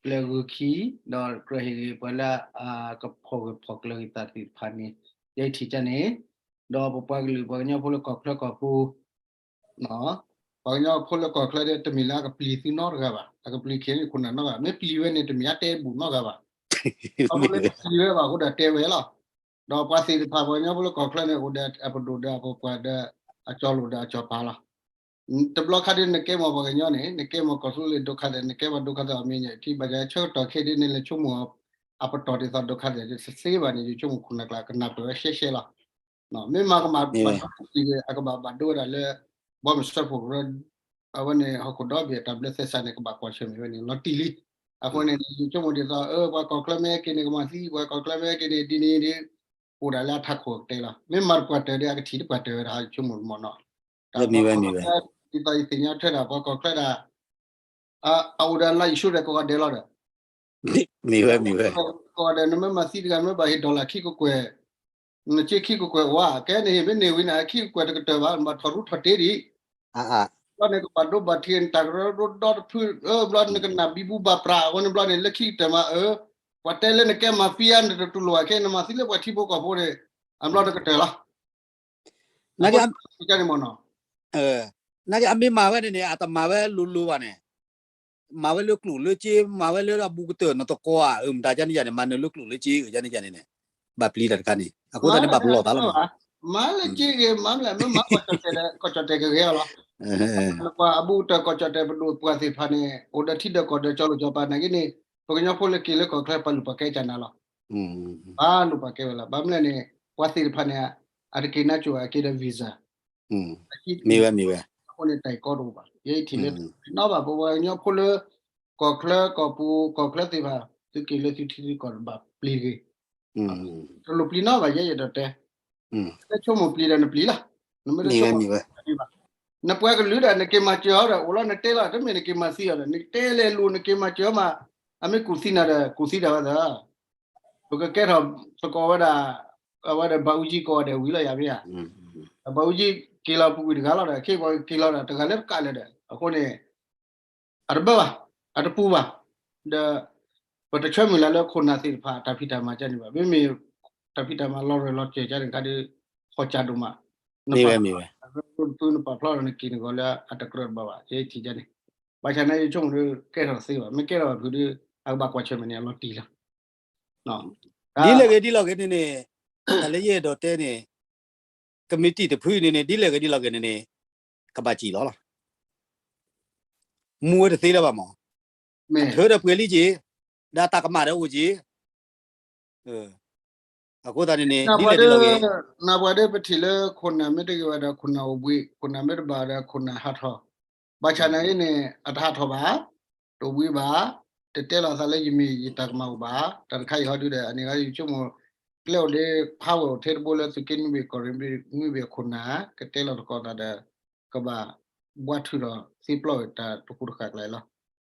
ပျဲဂုာ်ခံ ဒီးကြၢးဟ့ၣ်ဂ့ၤပှၤလၢအကဖီၣ်ဂၢၢ်ဖီၣ်ကျၢၤဂ့ၤသးသ့ၣ်တဖၣ်န့ၣ် ယဲအံၤထံၣ်ကန့ၣ် ဒီးပပှၤကလုာ်ပှၤကညီဖိလၢကီၢ်ချၢကီၢ်ပူၤ ပှၤကညီဖိလၢကီၢ်ချၢဒီး တမ့ၢ်လၢအကပျံၤသုနီတဂၤဘၣ် အကပျံၤခဲအံၤန့ၣ်ခိၣ်နၢ်နီတဂၤ မ့ၢ်ပျံၤဝဲန့ၣ် တမ့ၢ်အတဲဘူၣ်နီတဂၤဘၣ် အဃိန့ၣ်ပျံၤဝဲဘၣ်အဃိဒီးတဲဝဲလီၤ. ဒီးပှၤသ့ၣ်တဖၣ်ပှၤကညီဖိလၢကီၢ်ချၢန့ၣ် အိၣ်ဒီးအပဒိၣ်ဒီးအပပှၢ်ဒီး အကၠီလိာ်ဒီးအကၠီပၤလီၤ. တဘျီခါဒ်နကဲမီၢ်ပှၤကညီန့ၣ် နကဲမီၢ်ကီၢ်သူလ့ၤဒိခါသဲး နကဲပှၤဒိခါသဲးအီၤမ့ၢ်ညါ ထံၣ်ဘၣ်ယၤဆၢကတီၢ်ခဲဒ်န့ၣ် လဲၤဆိကမိၣ်အီၤ အပတီၢ်ဒ်သိးဒိခါသဲးတသ့ဘၣ်န့ၣ် ယဆိကမိၣ်ခိၣ်နၢ်ကျါကနၢ်ပၢၢ်ဝဲရှဲရှဲလီၤ. မ့ၢ်မၤကမၣ်ဘၣ်ဒိ အကဘၣ်ဘၣ်ဒိဝဲဒၣ်လၢ ဘီမုၢ်စၢဖှိၣ်ကရၢ အဝဲန့ၣ် ဟီၣ်ခိၣ်ဒီဘ့ၣ်အတၢ်ဘျၢသဲစးန့ၣ် ကဘၣ်ကွၢ်ဆၢၣ်မဲာ်ဝဲန့ၣ် လီၤတံၢ်လံ. အဃိန့ၣ် ယဆိကမိၣ်ဒ်သိး အၢ ပှၤကီၢ်ချၢမ့ၢ်ဟဲက့ၤန့ၣ် ကမၤသံ ပှၤကီၢ်ချၢမ့ၢ်ဟဲက့ၤန့ၣ် ဒ်န့ၣ်ဒ် အိၣ်ဒၣ်လၢအထးခိၣ်ကတဲလီၤ. မ့ၢ်မၤတပှၢ်တၢၢ်ဒီး အကထံၣ်တပှၢ်တၢၢ်ဝဲဒၣ် ယဆိကမိၣ်မ့ၢ်နီၤ တၢ်မ့ၢ်ဝဲမ့ၢ်ဝဲ ဒ်သိးယသ့ၣ်ညါထွဲဒၣ် ပှၤကီၢ်ချၢဒၣ် အအိၣ်ဒီးလါယံၤဆူဒီးကိးဂၤဒဲးလီၤဒီး မ့ၢ်ဝဲမ့ၢ်ဝဲ ကိးဂၤဒဲး နမ့ၢ်မၤသံတဂၤ နမ့ၢ်ဘၣ်ဟ့ၣ် dollar ခံကကွဲၢ် နစ့ခံကကွဲၢ်ဝါ ကဲနဟ့ၣ်မ့ၢ်န့ၢ်ဝံၤန့ၣ် ခံကကွဲၢ်တကတၢၢ်ဘၣ် နဘၣ်ထီၣ်ရူထီၣ်တ့ဒံး ဘျီန့ၣ် ကဘၣ်ဒိဘၣ်ထံး နတၢ်ကရၢကရိဒီတဖု အၢ ဘျီနကနၣ်ဘံဘူဘၣ်ပြး အဃိန့ၣ်ဘျီန့ၣ် လၢခံကတၢၢ်မး အၢ ပှၤတဲလၢနကဲမၤဖံဧါ နတတူၢ်လိာ်ဘၣ်ခဲ နမၤသံလၢပှၤထံဖိကီၢ်ဖိန့ၣ် အဘျီတကတၢၢ်လီၤ. နာ်က့ အဃိန့ၣ်မ့ၢ်နီၤ နာ်က့အမ့ၢ်မၤဝဲန့ၣ်န့ၣ် အတမၤဝဲလိၤလိၤဘၣ်န့ၣ် မၤဝဲလၢကျိၣ်လၢစ့ မၤဝဲလၢအဘူးကတၢၢ် နတကိးဧါ အၢ မတၤကန့ၣ်ယၤန့ၣ် မၤနၢၤလၢကျိၣ်လၢစ့ အၢ ကန့ၣ်ယၤန့ၣ်န့ၣ် ဘၣ်ပျံၤတၢ်တခါန့ၣ် အဃိသတးန့ၣ် ဘၣ်ပလီၢ်သးလီၤမး မၤလၢစ့ဂ့ၤ မၤမလဲၣ် မ့ၢ်မၤကီၢ်ကၠီၣ်တဲၣ်ဒီး ကီၢ်ကၠီၣ်တဲၣ်ကဂ့ၤအီၤလီၤ. နကွၢ်အဘူးကတၢၢ်ကီၢ်ကၠီၣ်တဲၣ်ပဒိၣ်ပှၤသ့ၣ်တဖၣ်န့ၣ် အိၣ်ဒီးထံဒီးကီၢ်ဒီးကၠီလိာ်ကၠီပၤ နာ်က့န့ၣ် ပကညီဖိလၢက့ၤလၢကီၢ်ချၢ ပာ်လုၢ်ပာ်ကဲကနၤလီၤ. ဘၣ်လုၢ်ပာ်ကဲဝဲလီၤ. ဘၣ်မလဲၣ်န့ၣ် ပှၤသ့ၣ်တဖၣ်န့ၣ် အတက့ၤနါစိၤ အက့ၤဒီး visa မ့ၢ်ဝဲမ့ၢ်ဝဲ အဃိန့ၣ်တၢ်အံၤကီတအိၣ်ဘၣ်. ယဲအံၤထံၣ်လၢ နီဘၣ် ပပှၤကညီဖိလၢ ကီၢ်ချၢကီၢ်ပူၤ ကီၢ်ချၢသ့ၣ်တဖၣ် သုက့ၤလၢသုထံသုကီၢ်ဘၣ်ပျံၤတဂ့ၤ. တလိၣ်ပျံၤနီဘၣ် ယဲယအဲၣ်ဒိးတဲ နဆိကမိၣ်ပျံၤဒီးနပျံၤလီၤ. နမ့ၢ်တဆိကမိၣ်ပျံၤဘၣ် နပှၤကလုာ်ဒီး နက့ၤမၤစၢၤအီၤဒီး အိၣ်လီၤနတဲလီၤ တမ့ၢ်နက့ၤမၤသံအီၤဒီး နတဲလဲၤလိၤ နက့ၤမၤစၢၤအီၤမး အမ့ၢ်ကူၣ်သံနၤဒီး ကူၣ်သံတၢ်ဝဲသၢ ပကကဲထီၣ်သကိးဝဲဒၣ် အဝဲဒီးဘၣ်အူကၠံကိးဂၤဒဲးဝံၤလီၤယၤမ့ၢ်ဧါ. ဘၣ်အူကၠံက့ၤလီၤပူၤကွံာ်တဂၤလီၤဒီး ခဲအံၤပှၤက့ၤလီၤဒီးတဂၤလၢတကးလၢာ်ဒီး အဃိန့ၣ် အတဘၢဘၣ် အတပူၤဘၣ် ဒီး ပတဆၢမုၢ်လၢ်လၢခိၣ်နၢ်သ့ၣ်တဖၣ် တၢ်ဖံးတၢ်မၤကန့ၣ်ဘၣ် မ့မ့ၢ် တၢ်ဖံးတၢ်မၤလီၤရၢၢ်လီၤစၢၤကန့ၣ်ခါဒီး ဟီၣ်ကၢ်ဒိၣ်မး မ့ၢ်ဝဲမ့ၢ်ဝဲ နပာ်ဖျါထီၣ်နက့ၤနဂီၢ်လၢအတကြၢးတဘၣ်ဘၣ် ယဲထံၣ်ကန့ၣ် ဘၣ်ဆၣ်န့ၣ်ယဆိကမိၣ်ဒီး ကဲထီၣ်သ့ဘၣ် မ့ၢ်ကဲထီၣ်ဘၣ်ဖုးဒီး အကဘၣ်ကွၢ်ဆၢၣ်မဲာ်န့ၣ် အလီၤတံၢ်လီၤ ဒ်လဲၣ်ဂ့ၤဒ်လဲၣ်ဂ့ၤန့ၣ်န့ၣ် တၢ်လၢယအဲၣ်ဒိးတဲန့ၣ် ကမံးတံာ်တဖုန့ၣ်န့ၣ် ဒ်လဲၣ်ဂ့ၤဒ်လဲၣ်ဂ့ၤန့ၣ်န့ၣ် ကဘၣ်စံၣ်လီၤလီၤ. မူဝဲတသ့လၢၤဘၣ်မး, အထၢဒီးပှဲၤလံက့ၤ, ဒီးတၢ်ကမၣ်ဒီးအိၣ်က့ၤ, အဃိသတးန့ၣ်န့ၣ် ဒ်လဲၣ်ဒ်လဲၣ်ဂ့ၤ, နပှၤဒီးပထံၣ်လၢခိၣ်နၢ်မ့ၢ်တဂ့ၤဝဲဒီး ခိၣ်နၢ်အိၣ်ဘှံး, ခိၣ်နၢ်မ့ၢ်တဘၣ်ဒီး ခိၣ်နၢ်ဟးထီၣ်, ဘၣ်ဆၣ်နာ်က့န့ၣ် အတဟးထီၣ်ဘၣ်, တအိၣ်ဘှံးဘၣ်, တတဲလီၤသးလၢယမ့ၢ်ယတၢ်ကမၣ်အိၣ်ဘၣ်, တၢ်တခါအံၤဟီဒုဒီး အန့ၣ်ဂ့ၤ ယဆိကမိၣ် ကျဲအိၣ်ဒ့ power အိၣ်ထဲတဘိလၢသုးက့နွံဘ့ၣ် ကီၢ်ရ့ၣ်နွံဘ့ၣ်အခိၣ်နၢ် ကတဲလီၤသကိးသးဒီး ကဘၣ်ဘှါထုးဒီးသ့ပျီၣ်ဝဲတၢ်တဃူတဃာ်ကျါအံၤလီၤ.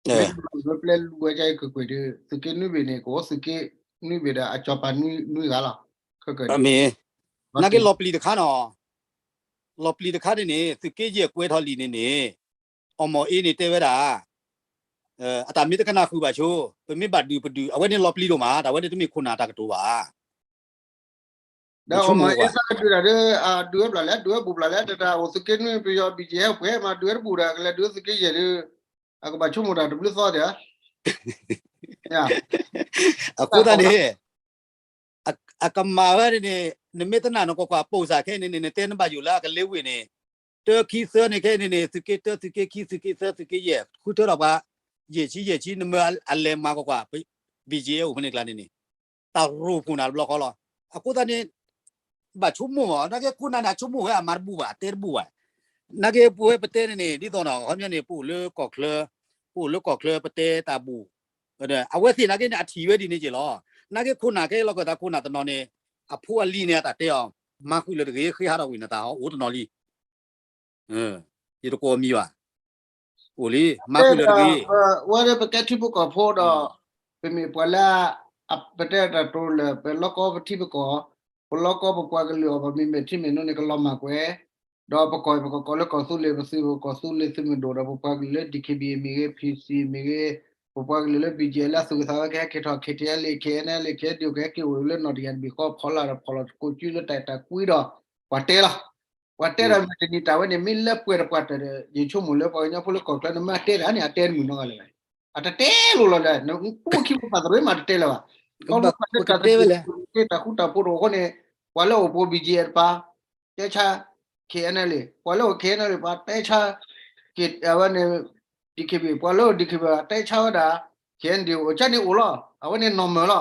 မ့ၢ်ပျဲလူၤဝဲကအံၤကကွဲၢ်ဒီး သုးက့နွံဘ့ၣ်န့ၣ် ကအိၣ်သုးက့နွံဘ့ၣ်ဒီး အစီၤပၤနွံဂၤလီၤ. မ့ၢ် နာ်က့လီၤပျံၤတခါနီၤ, လီၤပျံၤတခါန့ၣ်န့ၣ် သုးက့ယဲၢ်ကွဲးထီၣ်လံန့ၣ်န့ၣ် အီၣ်မီၣ်အ့န့ၣ်တဲဝဲဒၣ် အတၢ်မ့ၢ်တကနၣ်ဃုာ်ဘၣ်ဆိ, ပမ့ၢ်ဘၣ်ဒုးပဒုး အဝဲန့ၣ်လီၤပျံၤဒိၣ်မး, တၢ်ဝဲန့ၣ်တမ့ၢ်ခိၣ်နၢ်တၢ်ကတိၤဘၣ်. ဒီးအီၣ်မီၣ်အ့သးဒုးတၢ်ဒီး ဒုးဝဲဘျီလဲၣ်, ဒုးဝဲဘူးဘျီလဲၣ်, တၢ်အိၣ်သုးက့နွံပယီၤ ဘံၣ်ကၠံဟဲပှဲၤမး ဒုးဝဲတဘူးဒီး ကလဲၤဒုးသုးက့ယဲၢ်ဒီး အကဘၣ်ဆိကမိၣ်တၢ်တဘျုးသီဒၣ် အဃိသတးန့ၣ် အကမၣ်ဝဲန့ၣ်န့ၣ် နမ့ၢ်တနာ်နကွၢ်ကွၢ် ပိာ်စၢ်ခဲအံၤန့ၣ်န့ၣ် နတဲနဘၣ်ယိၣ်လၢအကလ့ဝ့ၢ်န့ၣ် တၢ ခံ သၢန့ၣ်ခဲအံၤန့ၣ်န့ၣ် သုးက့တၢ သုးက့ခံ သုးက့သၢ သုးက့ယဲၢ် ဃုထၢထီၣ်ပှၤ ယဲၢ်ဆံ ယဲၢ်ဆံ နမ့ၢ်အလဲၤမၤကွၢ်ကွၢ် ဘံၣ်ကၠံဟဲအိၣ်ဖဲန့ၣ်ကျါန့ၣ်န့ၣ် တၢ်ရိၣ်ဖှိၣ်နၤတဘျီဃီလီၤ. အဃိသတးန့ၣ် ဘၣ်ဆိကမိၣ်မး နာ်က့ခိၣ်နၢ်န့ၣ် အဆိကမိၣ်ဝဲအမၤတဘူးဘၣ် အတဲတဘူးဘၣ်. နာ်က့ပဝဲပတဲန့ၣ်န့ၣ် ဒ်သိးနီၤ ခီပညီန့ၣ် ပအိၣ်လၢကီၢ်ချၢ, ပအိၣ်လၢကီၢ်ချၢပတဲတၢ်ဘူး, အဝဲသ့ၣ်နာ်က့န့ၣ် အထံၣ်ဝဲဒ်န့ၣ်က့ၤလီၤ. နာ်က့ခိၣ်နၢ်ခဲအံၤလီၤကၢၢ်သးခိၣ်နၢ်တနီၤန့ၣ် အဖိအလံၤန့ၣ် အတၢ်တဲအီၤ မၤဃုာ်လၢၤတဂ့ၤ ဃ့ဟးထီၣ်ဝံၤနသးဟီ အိၣ်တနီၤလံ ယတကိးမံၤဘၣ်. အိၣ်လံ မၤဃုာ်လၢၤတဂ့ၤ. ဝဲဒၣ်ပကဲထံဖိကီၢ်ဖိဒီး ပမ့ၢ်ပှၤလၢ ပတဲတၢ်တိၤလၢ ပလီၢ်ကီၢ်ပထံပကီၢ်, ပလီၢ်ကီၢ်ပပှၤကလုာ်အီၤ ပမ့မ့ၢ်ထံမ့ၢ်နိန့ၣ် ကလီၤမၢ်ကွံာ်, ဒီးပကီၢ်ပကကိးလၢကီၢ်သူလ့ၤ ပသုးပကီၢ်သူလ့ၤသုးမုၢ်ဒိၣ်ဒီး ပပှၤကလုာ်လၢ DKBA မ့ၢ်ဂ့ၤ PC မ့ၢ်ဂ့ၤ, ပပှၤကလုာ်လၢ ဘံၣ်ကၠံလၢအသူၣ်ကသးဝဲကဟဲက့ၤထီၣ် KTLA KNLA KNDO ကဟဲက့ၤအိၣ်လၢနီၢ်တယၢ်တဘ့ၣ်ဃီ ဖီလာ်ဒီးဖီလာ်တကိးကုလၢတၢ်အဲၣ်တၢ်ကွံဒီး ပှၤတဲလီၤ. ပှၤတဲဒီးမ့ၢ်တနံၤတၢ်ဝဲန့ၣ် မ့ၢ်လၢပှဲၤတပှၢ်တၢၢ်ဒီး ယဆိကမိၣ်လၢပှၤကညီဖိလၢကီၢ်ချၢန့ၣ် မ့ၢ်အတဲတၢ်န့ၣ် အတဲတမုာ်နီတဂၤလၢၤဘၣ်. အတတဲလိၤလီၤလၢၤ, နအိၣ်ခံပှၤသးရ့မးတတဲလၢၤဘၣ်. ခီဖျိပှၤတဲတၢ်သကိး တၢ်ဃူတၢ်ဖိးတအိၣ်အဃိန့ၣ် ပှၤလၢအိၣ်ပိာ် ဘံၣ်ကၠံ တပၤ တဲဆါ KNLA, ပှၤလၢအိၣ် KNLA ပှၤတဲဆါ အဝဲန့ၣ် DKBA, ပှၤလၢအိၣ် DKBA တဲဆါဝဲဒၣ် KNDO ကန့ၣ်အိၣ်လီၤ. အဝဲန့ၣ်နီၢ်မၢၢ်လီၤ.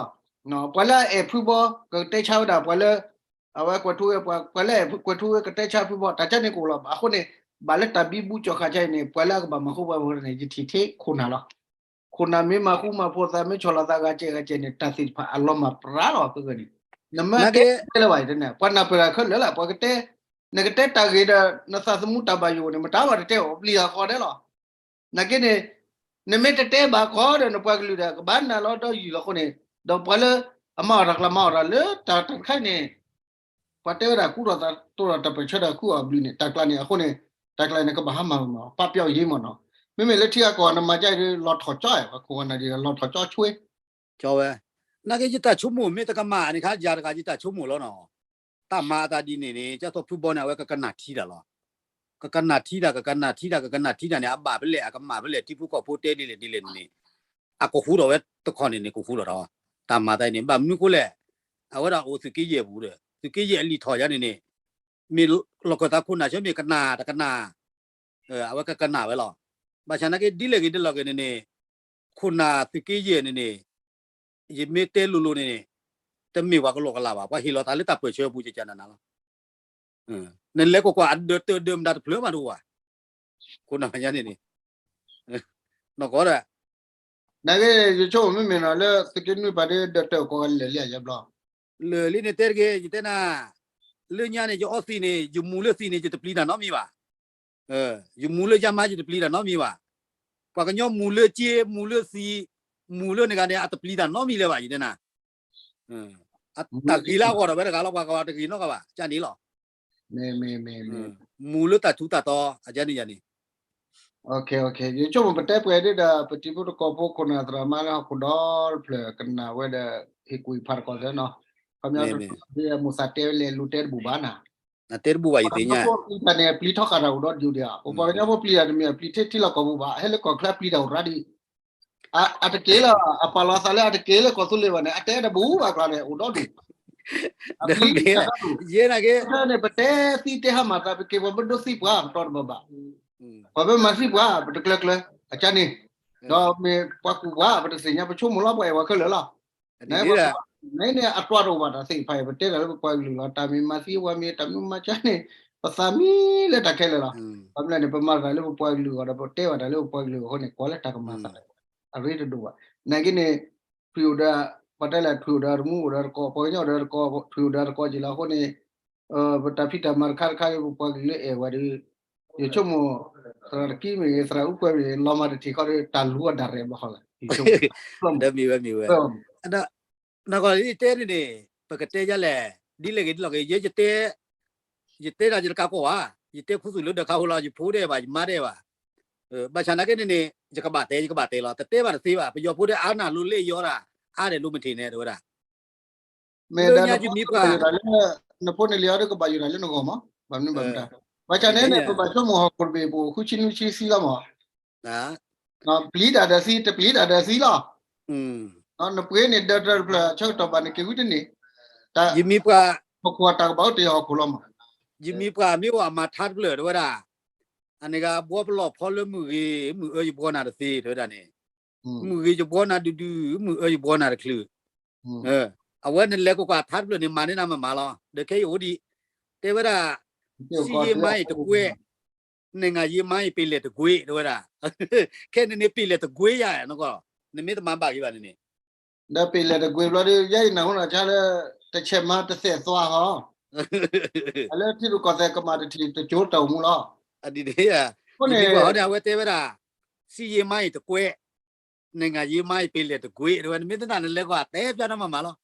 ပှၤလၢအအဲၣ်ဖုဘီ ကတဲဆါဝဲဒၣ် ပှၤလၢ အဝဲကွဲးထူဝ့ ပှၤလၢအဲၣ်ကွဲးထူဝ့ ကတဲဆါဖုဘီ တၢ်ကန့ၣ်ကအိၣ်လီၤ. အဃိန့ၣ် ဘၣ်လၢတၢ်ဘံဘူကၠီၣ်ဃာ်ကန့ၣ်န့ၣ် ပှၤလၢအကဘၣ်မၤဃူမၤဖိးန့ၣ် ယထံၣ်ထဲခိၣ်နၢ်လီၤ. ခိၣ်နၢ်မ့ၢ်မၤဃူမၤဖိးသး မ့ၢ်ဆီၣ်လီၤသးဂၤကဲးဂၤကဲးန့ၣ် တၢ်သ့ၣ်တဖၣ်အလီၤမၢ်ပြးလီၤ ခဲကနံၣ်. နမ့ၢ်တဲတဲလၢၤဘၣ်န့ၣ် ပှၤနၢ်ပၢၢ်တၢ်ခဲလၢာ်လၢ ပှၤကတဲ နကတဲတၢ်ဂ့ၤဒီး နသးသမူတၢ်ဘၣ်ယိၣ်န့ၣ် မတၤဘၣ်တတဲအီၤ ပျံၤအဃီဒဲးလီၤ. နာ်က့န့ၣ် နမ့ၢ်တတဲဘၣ်ဃီဒီး နပှၤကလုာ်ဒီး ကဘၣ်နာ်လီၤဒီးယုၢ်လီၤအဃိန့ၣ် ဒီးပှၤလၢအမၤအီၣ်တၢ်ကျါမၤအီၣ်တၢ်လၢတၢ်တခါအံၤန့ၣ် ပှၤတဲဝဲဒၣ်ကူထီၣ်သးတိၢ်ထီၣ်တၢ်ပၢၢ်ဆၢဒီးကူအီၤဘျုးန့ၣ် တၢ်ကျါန့ၣ် အဃိန့ၣ် တၢ်ကျါန့ၣ် ကဘၣ်ဟါမၢ်မၢ် ပာ်ပျောက်ရေးမၢ်နီၤ. မ့မ့ၢ်လၢထံဂၤကီၢ်ဂၤနမၤကါအံၤဒီး လီၤထီၣ်ကၠီ ပှၤခိၣ်ဂီၤနၤဒ်လီၤထီၣ်ကၠီဆွ့ ကၠီဝဲ နာ်က့ယတၢ်ဆိကမိၣ် မ့ၢ်တကမၣ်န့ၣ်ခါ ယၤတဂၤယတၢ်ဆိကမိၣ်လီၤနီၤ. တၢ်မၤအသးဒ်န့ၣ်န့ၣ် ကၠီသီဖုဘီန့ၣ် အဝဲကကနၣ်ထံတၢ်လီၤ. ကကနၣ်ထံတၢ် ကကနၣ်ထံတၢ် ကကနၣ်ထံတၢ်န့ၣ် အဘၣ်ဖဲလဲၣ် အကမၣ်ဖဲလဲၣ် ထံဖိကီၢ်ဖိတဲဒ်လဲၣ်ဒ်လဲၣ်န့ၣ်န့ၣ် အကဟူးထီၣ်ဝဲတခီန့ၣ်န့ၣ် ကဟူးထီၣ်ဒီး တၢ်မၤသးအံၤန့ၣ် ဘၣ်မနုၤဃိလဲၣ် အဝဲဒၣ်အိၣ်သုးက့ယဲၢ်ပူၤဒီး သုးက့ယဲၢ်အလံာ်ထီၣ်ယါန့ၣ်န့ၣ် မ့ၢ်လီၢ်ခၢၣ်သးခိၣ်နၢ်ဆၢမ့ၢ်ကနၣ်တကနၣ် အဝဲကကနၣ်ဝဲလီၤ. ဘၣ်ဆၣ်နာ်က့ဒ်လဲၣ်ဂ့ၤဒ်လဲၣ်ဂ့ၤန့ၣ်န့ၣ် ခိၣ်နၢ်သုးက့ယဲၢ်န့ၣ်န့ၣ် ယမ့ၢ်တဲလိၤလိၤန့ၣ်န့ၣ် တမ့ၢ်ပှၤကလီကလးဘၣ် ပှၤဟ့ၣ်လီၤသးလၢတၢ်ပၢၢ်ဆၢအပူၤကကနၣ်နၤလီၤ. နလဲၤကွၢ်ကွၢ်အဒၢးတၢၢ်ဒၢးမတၤတဖျၢၣ်မးတအိၣ်ဘၣ်. ခိၣ်နၢ်ညါန့ၣ်န့ၣ် နီၢ်ကီၢ်ဒီး နာ်က့ ယဆိကမိၣ်မ့မ့ၢ်နီၤ လၢသုးက့နွံပၤဒ်ဒၢးတၢၢ်ကီၢ်ဂၤလၢာ်လံယဘျီ လၢာ်လံန့ၣ်တဲတဂ့ၤ ယတဲနၤ လၢညါန့ၣ် ယအီသံးန့ၣ် ယမူၤလၢသံးန့ၣ် ယတပျံၤတၢ်နီတမံၤဘၣ်. ယမူၤလၢယါမါ ယတပျံၤတၢ်နီတမံၤဘၣ်. ပှၤကညီမူၤလၢစ့ မူၤလၢသံး မူၤလၢန့ၣ်ဂၤန့ၣ် အတပျံၤတၢ်နီတမံၤလၢၤဘၣ် ယတဲနၤ. တၢ်ဂ့ၤလၢအဂီၢ်ဒီးဝဲတဂၤလီၤ ပှၤကတဂ့ၤနီတဂၤဘၣ် ကန့ၣ်လီၤ. မူၤလၢတၢ်ထူးတၢ်တီၤ အကန့ၣ်ယၤန့ၣ် ယဆိကမိၣ်ပတဲပှဲၤဒ်ဒီး ပတံၤဖိတကီၢ်ဖိခိၣ်နၢ်သရၣ်မါလၢဟီၣ်ခိၣ်ဒီဖျၢၣ်ကနၣ်ဝဲဒီး ဟ့ၣ်ကူၣ်ဖးတကီၢ်သၢနီၤ. ခီပညီတတီၤဒ်မိၢ်သးတဲဝဲလဲၣ် လူၤတဲတဘူၣ်ဘၣ်နၤ နတဲတဘူၣ်ဘၣ်ယသ့ၣ်ညါ ပှၤကညီဖိပျံၤတၢ်န့ၣ် ပျံၤထီဃာ်တၢ်အိၣ်ဒီးဒုးဒံးဧါ. ပှၤကညီဖိပျံၤတၢ်တမ့ၢ်ပျံၤထဲထံလီၢ်ကီၢ်ပူၤဘၣ် ဟဲလၢကီၢ်ချၢပျံၤတၢ်အိၣ်ရၤဒံး အတက့ၢ်လၢ အပာ်လီၤသးလၢအတက့ၢ်လၢကီၢ်သူလ့ၤဘၣ်န့ၣ် အတဲတဘူၣ်ဘၣ်ကျါန့ၣ် အိၣ်ဒီဒူၣ် အပျံၤတၢ်ဒီဒူၣ် ယဲနာ်က့ န့ၣ် ပတဲသံတဲဟါမၢ်သး ပက့ၤပှၤပဒိသံပှၤ ပတီတဘၣ်ဘၣ် ပှၤပမၤသံပှၤ ပတကျၢၤကျၢၤ အကန့ၣ်, ဒီးမ့ၢ်ပှၤကူၣ်ပှၤ ပတသ့ၣ်ညါ ပဆိကမိၣ်လီၤ ပှၤအဲၣ်ဝဲခဲလၢာ်လီၤ. န နအတြီတအိၣ်ဘၣ်တၢ်သ့ၣ်တဖၣ်အံၤ ပတဲတၢ်လၢပပှၤကလုာ်လီၤ. တၢ်မ့ၢ်မၤသံဝဲမ့ၢ် တၢ်မ့ၢ်မၤကန့ၣ် ပသးမံလၢတၢ်ခဲလၢာ်လီၤ. ဘၣ်မနုၤလဲၣ်န့ၣ် ပမၤတၢ်လၢပပှၤကလုာ်အဂီၢ်ဒီး ပတဲဘၣ်တၢ်လၢပပှၤကလုာ်အဃိန့ၣ် ကွၢ်လၢတၢ်ကမၤသး အရ့တဒိၣ်ဘၣ်. နာ်က့န့ၣ် ထွံၣ်အိၣ်ဒီး ပတဲလဲၣ် ထွံၣ်အိၣ်ဒီးတမူအိၣ်ဒီးတကိး ပှၤကညီအိၣ်ဒီးတကိး ထွံၣ်အိၣ်ဒီးတကိးက့ၤလီၤအဃိန့ၣ် ပတၢ်ဖံးတၢ်မၤတခါတခါလၢပပှၤကလုာ်လၢအဲၣ်ဝဲဒီး ယဆိကမိၣ် သရၣ်တကံမ့ၢ်ဂ့ၤ သရၣ်အူကွဲမ့ၢ်ဂ့ၤ လီၤမၢ်တထံၣ်ဃီဒီး တၢ်လူၤအဒၣ်ရဲၣ်ဘၣ်ဃီလီၤ. မ့ၢ်ဝဲမ့ၢ်ဝဲ ဒီး နကီၢ်လၢယတဲန့ၣ်န့ၣ် ပကတဲယလဲၣ် ဒ်လဲၣ်ဂ့ၤဒ်လဲၣ်ဂ့ၤ ယဲယတဲ ယတဲဒၣ်ယတကးကီၢ်ဘၣ်, ယတဲခူသူၣ်လၢဒၢးခါဟိလီၤ ယဖိဒဲးဘၣ် ယမါဒဲးဘၣ်. ဘၣ်ဆၣ်နာ်က့န့ၣ်န့ၣ် ယကဘၣ်တဲ ယကဘၣ်တဲလီၤ တတဲဘၣ်တသ့ဘၣ် ပယီၤဖိဒဲးအါနၢ်လိၤလ့ၣ်ယီဒၣ် အါဒဲးလိၤမ့ၢ်ထံၣ်န့ၣ် တဲဝဲဒၣ် မ့ၢ်ဒီးနဖိန့ၣ်လံၤအီၤဒီးကဘၣ်ယိၣ်တၢ်လၢနဂီၢ်မး ဘၣ်မနုၤဘၣ်မတၤ ဘၣ်ဆၣ်န့ၣ်န့ၣ် ပဘၣ်ဆိကမိၣ်ဟီၣ်ခိၣ်တဘ့ၣ်ပအိၣ်ဃုဆံနွံဆံသံလီၤမး ပျံၤတၢ်ဒီးသံ တပျံၤတၢ်ဒီးသံလီၤ. နပှ့ၤန့ၣ်ဒၢးတၢ်တဖျၢၣ် ဆၢကတီၢ်ဘၣ်န့ၣ်က့ၤဝံတန့ၢ် တၢ် ဟီၣ်ခိၣ်အတၢ်ကဘၣ်အိၣ်တ့ၢ်ဟီၣ်ခိၣ်လီၤမး. ယမံၤပှၢ်မ့ၢ်အိၣ်အမၤထါတဖျၢၣ်တဲဝဲဒၣ် အန့ၣ်ဂၤဘှီပလီၢ်ဖီလၢမုၢ်ဂ့ၤ မုၢ်အၢယဘှီနၤတသ့တဲဝဲဒၣ်န့ၣ် မုၢ်ဂ့ၤယဘှီနၤဒုဒု မုၢ်အၢယဘှီနၤတချုး အဝဲနလဲၤကွၢ်ကွၢ်ထါတဖျၢၣ်န့ၣ် မၤန့ၢ်နၤမးမးလီၤ. ဒီးခဲအံၤအိၣ်ဒံး တဲဝဲဒၣ် စစ်ရေးမိုင်း တကွဲး နိုင်ငံရေးမိုင်း ပြေလည်တကွေ့ တဲဝဲဒၣ် ခဲန့ၣ်န့ၣ် ပြေလည်တကွေ့ယါ နကီၢ် နမ့ၢ်တမၤဘၣ်က့ၤဘၣ်န့ၣ်န့ၣ် ဒီး ပြေလည်တကွေ့ ဘျီဒီး ယဲယနၢ်ဟူနၤဆါလၢ တဆဲးမၤတသဲးသွါဟီ လၢထံရူၢ်ကီၢ်သဲးကမၤတထံၣ်တကၢတၢ်အိၣ်မူလီၤ. အဒ်န့ၣ် အဃိန့ၣ် အဝဲတဲဝဲဒၣ် စစ်ရေးမိုင်း တကွဲး နိုင်ငံရေးမိုင်း ပြေလည်တကွေ့ တဲဝဲ နမ့ၢ်တနာ်နလဲၤကွၢ် တဲပျါနၤမးမးလီၤ.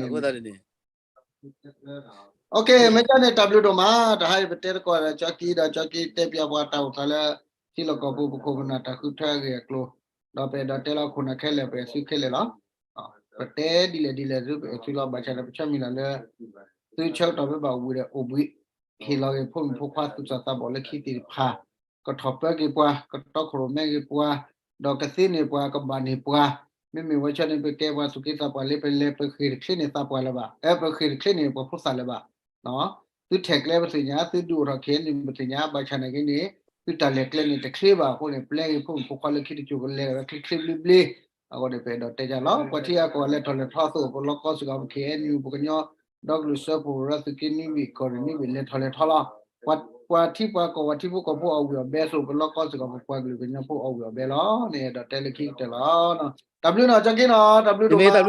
အဃိသတးန့ၣ် မ့ၢ်ကန့ၣ် တၢ်ဘျုးဒိၣ်မး တဟါအံၤပတဲသကိးဒီးကၠီကံဒီး ကၠီကံတဲပျါပှၤတၢ်အိၣ်သးလၢ ထံလီၢ်ကီၢ်ပူၤပခိၣ်ပနၢ်တၢ်ဃုထၢအဂ့ၢ်အကျိၤ ဒီးပအဲၣ်ဒိးတဲလီၤခိၣ်နၢ်ခဲလၢာ် ပအဲၣ်သုခဲလၢာ်လီၤ. ပတဲဒ်လဲၣ်ဒ်လဲၣ်သုပအဲၣ်သုလီၤ ဘၣ်ဆၣ်ဒီးပဆၢမုၢ်လၢ်လၢ သုဆၢကတီၢ်မ့ၢ်ဘၣ်အိၣ်ဘှံးဒီးအိၣ်ဘှံး ဟ့ၣ်လီၤက့ၤဖိမုၣ်ဖိခွါသူၣ်စၢ်သးဘီၣ်လၢခံသ့ၣ်တဖၣ် ကထီၣ်ပၢက့ၤပှၤ ကတီခိၣ်ရိၣ်မဲက့ၤပှၤ ဒီးကသ့န့ၢ်ပှၤ ကဘၣ်န့ၢ်ပှၤ မ့မ့ၢ်ဝဲဆၢန့ၣ်ပကဲပှၤသူၣ်က့သးပှၢ်လၢပလဲၤပဃ့ၢ်တချ့န့ၢ်သးပှၢ်လၢၤဘၣ် အဲ ပဃ့ၢ်တချ့န့ၢ်ပှၤဖိသၣ်လၢၤဘၣ် သုထဲးကျဲပသ့ၣ်ညါ သုဒုးအိၣ်ထီၣ်ခဲအံၤန့ၣ်ပသ့ၣ်ညါ ဘၣ်ဆၣ်နာ်က့န့ၣ် သုတၢ်လဲၤကျဲန့ၣ်တချ့ဘၣ်အဃိန့ၣ် ပျဲက့ၤဖိမုၣ်ဖိခွါလၢခံတစိၤကလဲၤဝဲချ့ချ့ဘျ့ဘျ့ အဃိန့ၣ် ပအဲၣ်ဒိးတဲယၤလီၤ ပှၤထံဂၤကီၢ်ဂၤလဲၤထီၣ်လဲၤထီအသိး ပလီၢ်ကီၢ်စ့ၢ်ကီး ပ ခ့ၣ်အဲၣ်ယူၣ် ပကညီ ဒီကလုာ်စၢဖှိၣ် ရၢသုးက့နွံဘ့ၣ် ကီၢ်ရ့ၣ်နွံဘ့ၣ်လဲၤထီၣ်လဲၤထီလီၤ ပှၤထံပှၤကီၢ် ပှၤထံဖိကီၢ်ဖိအီၣ်ဝံၣ်အီၣ်ဘဲအသိး ပလီၢ်ကီၢ်စ့ၢ်ကီး ပပှၤကလုာ်ကညီဖိအီၣ်ဝံၣ်အီၣ်ဘဲလီၤန့ၣ် အဲၣ်ဒိးတဲလၢခံကတၢၢ်လီၤ. တၢ်ဘျုးနီၤ ကၠီက့နီၤ တၢ်ဘျုးဒိၣ်မး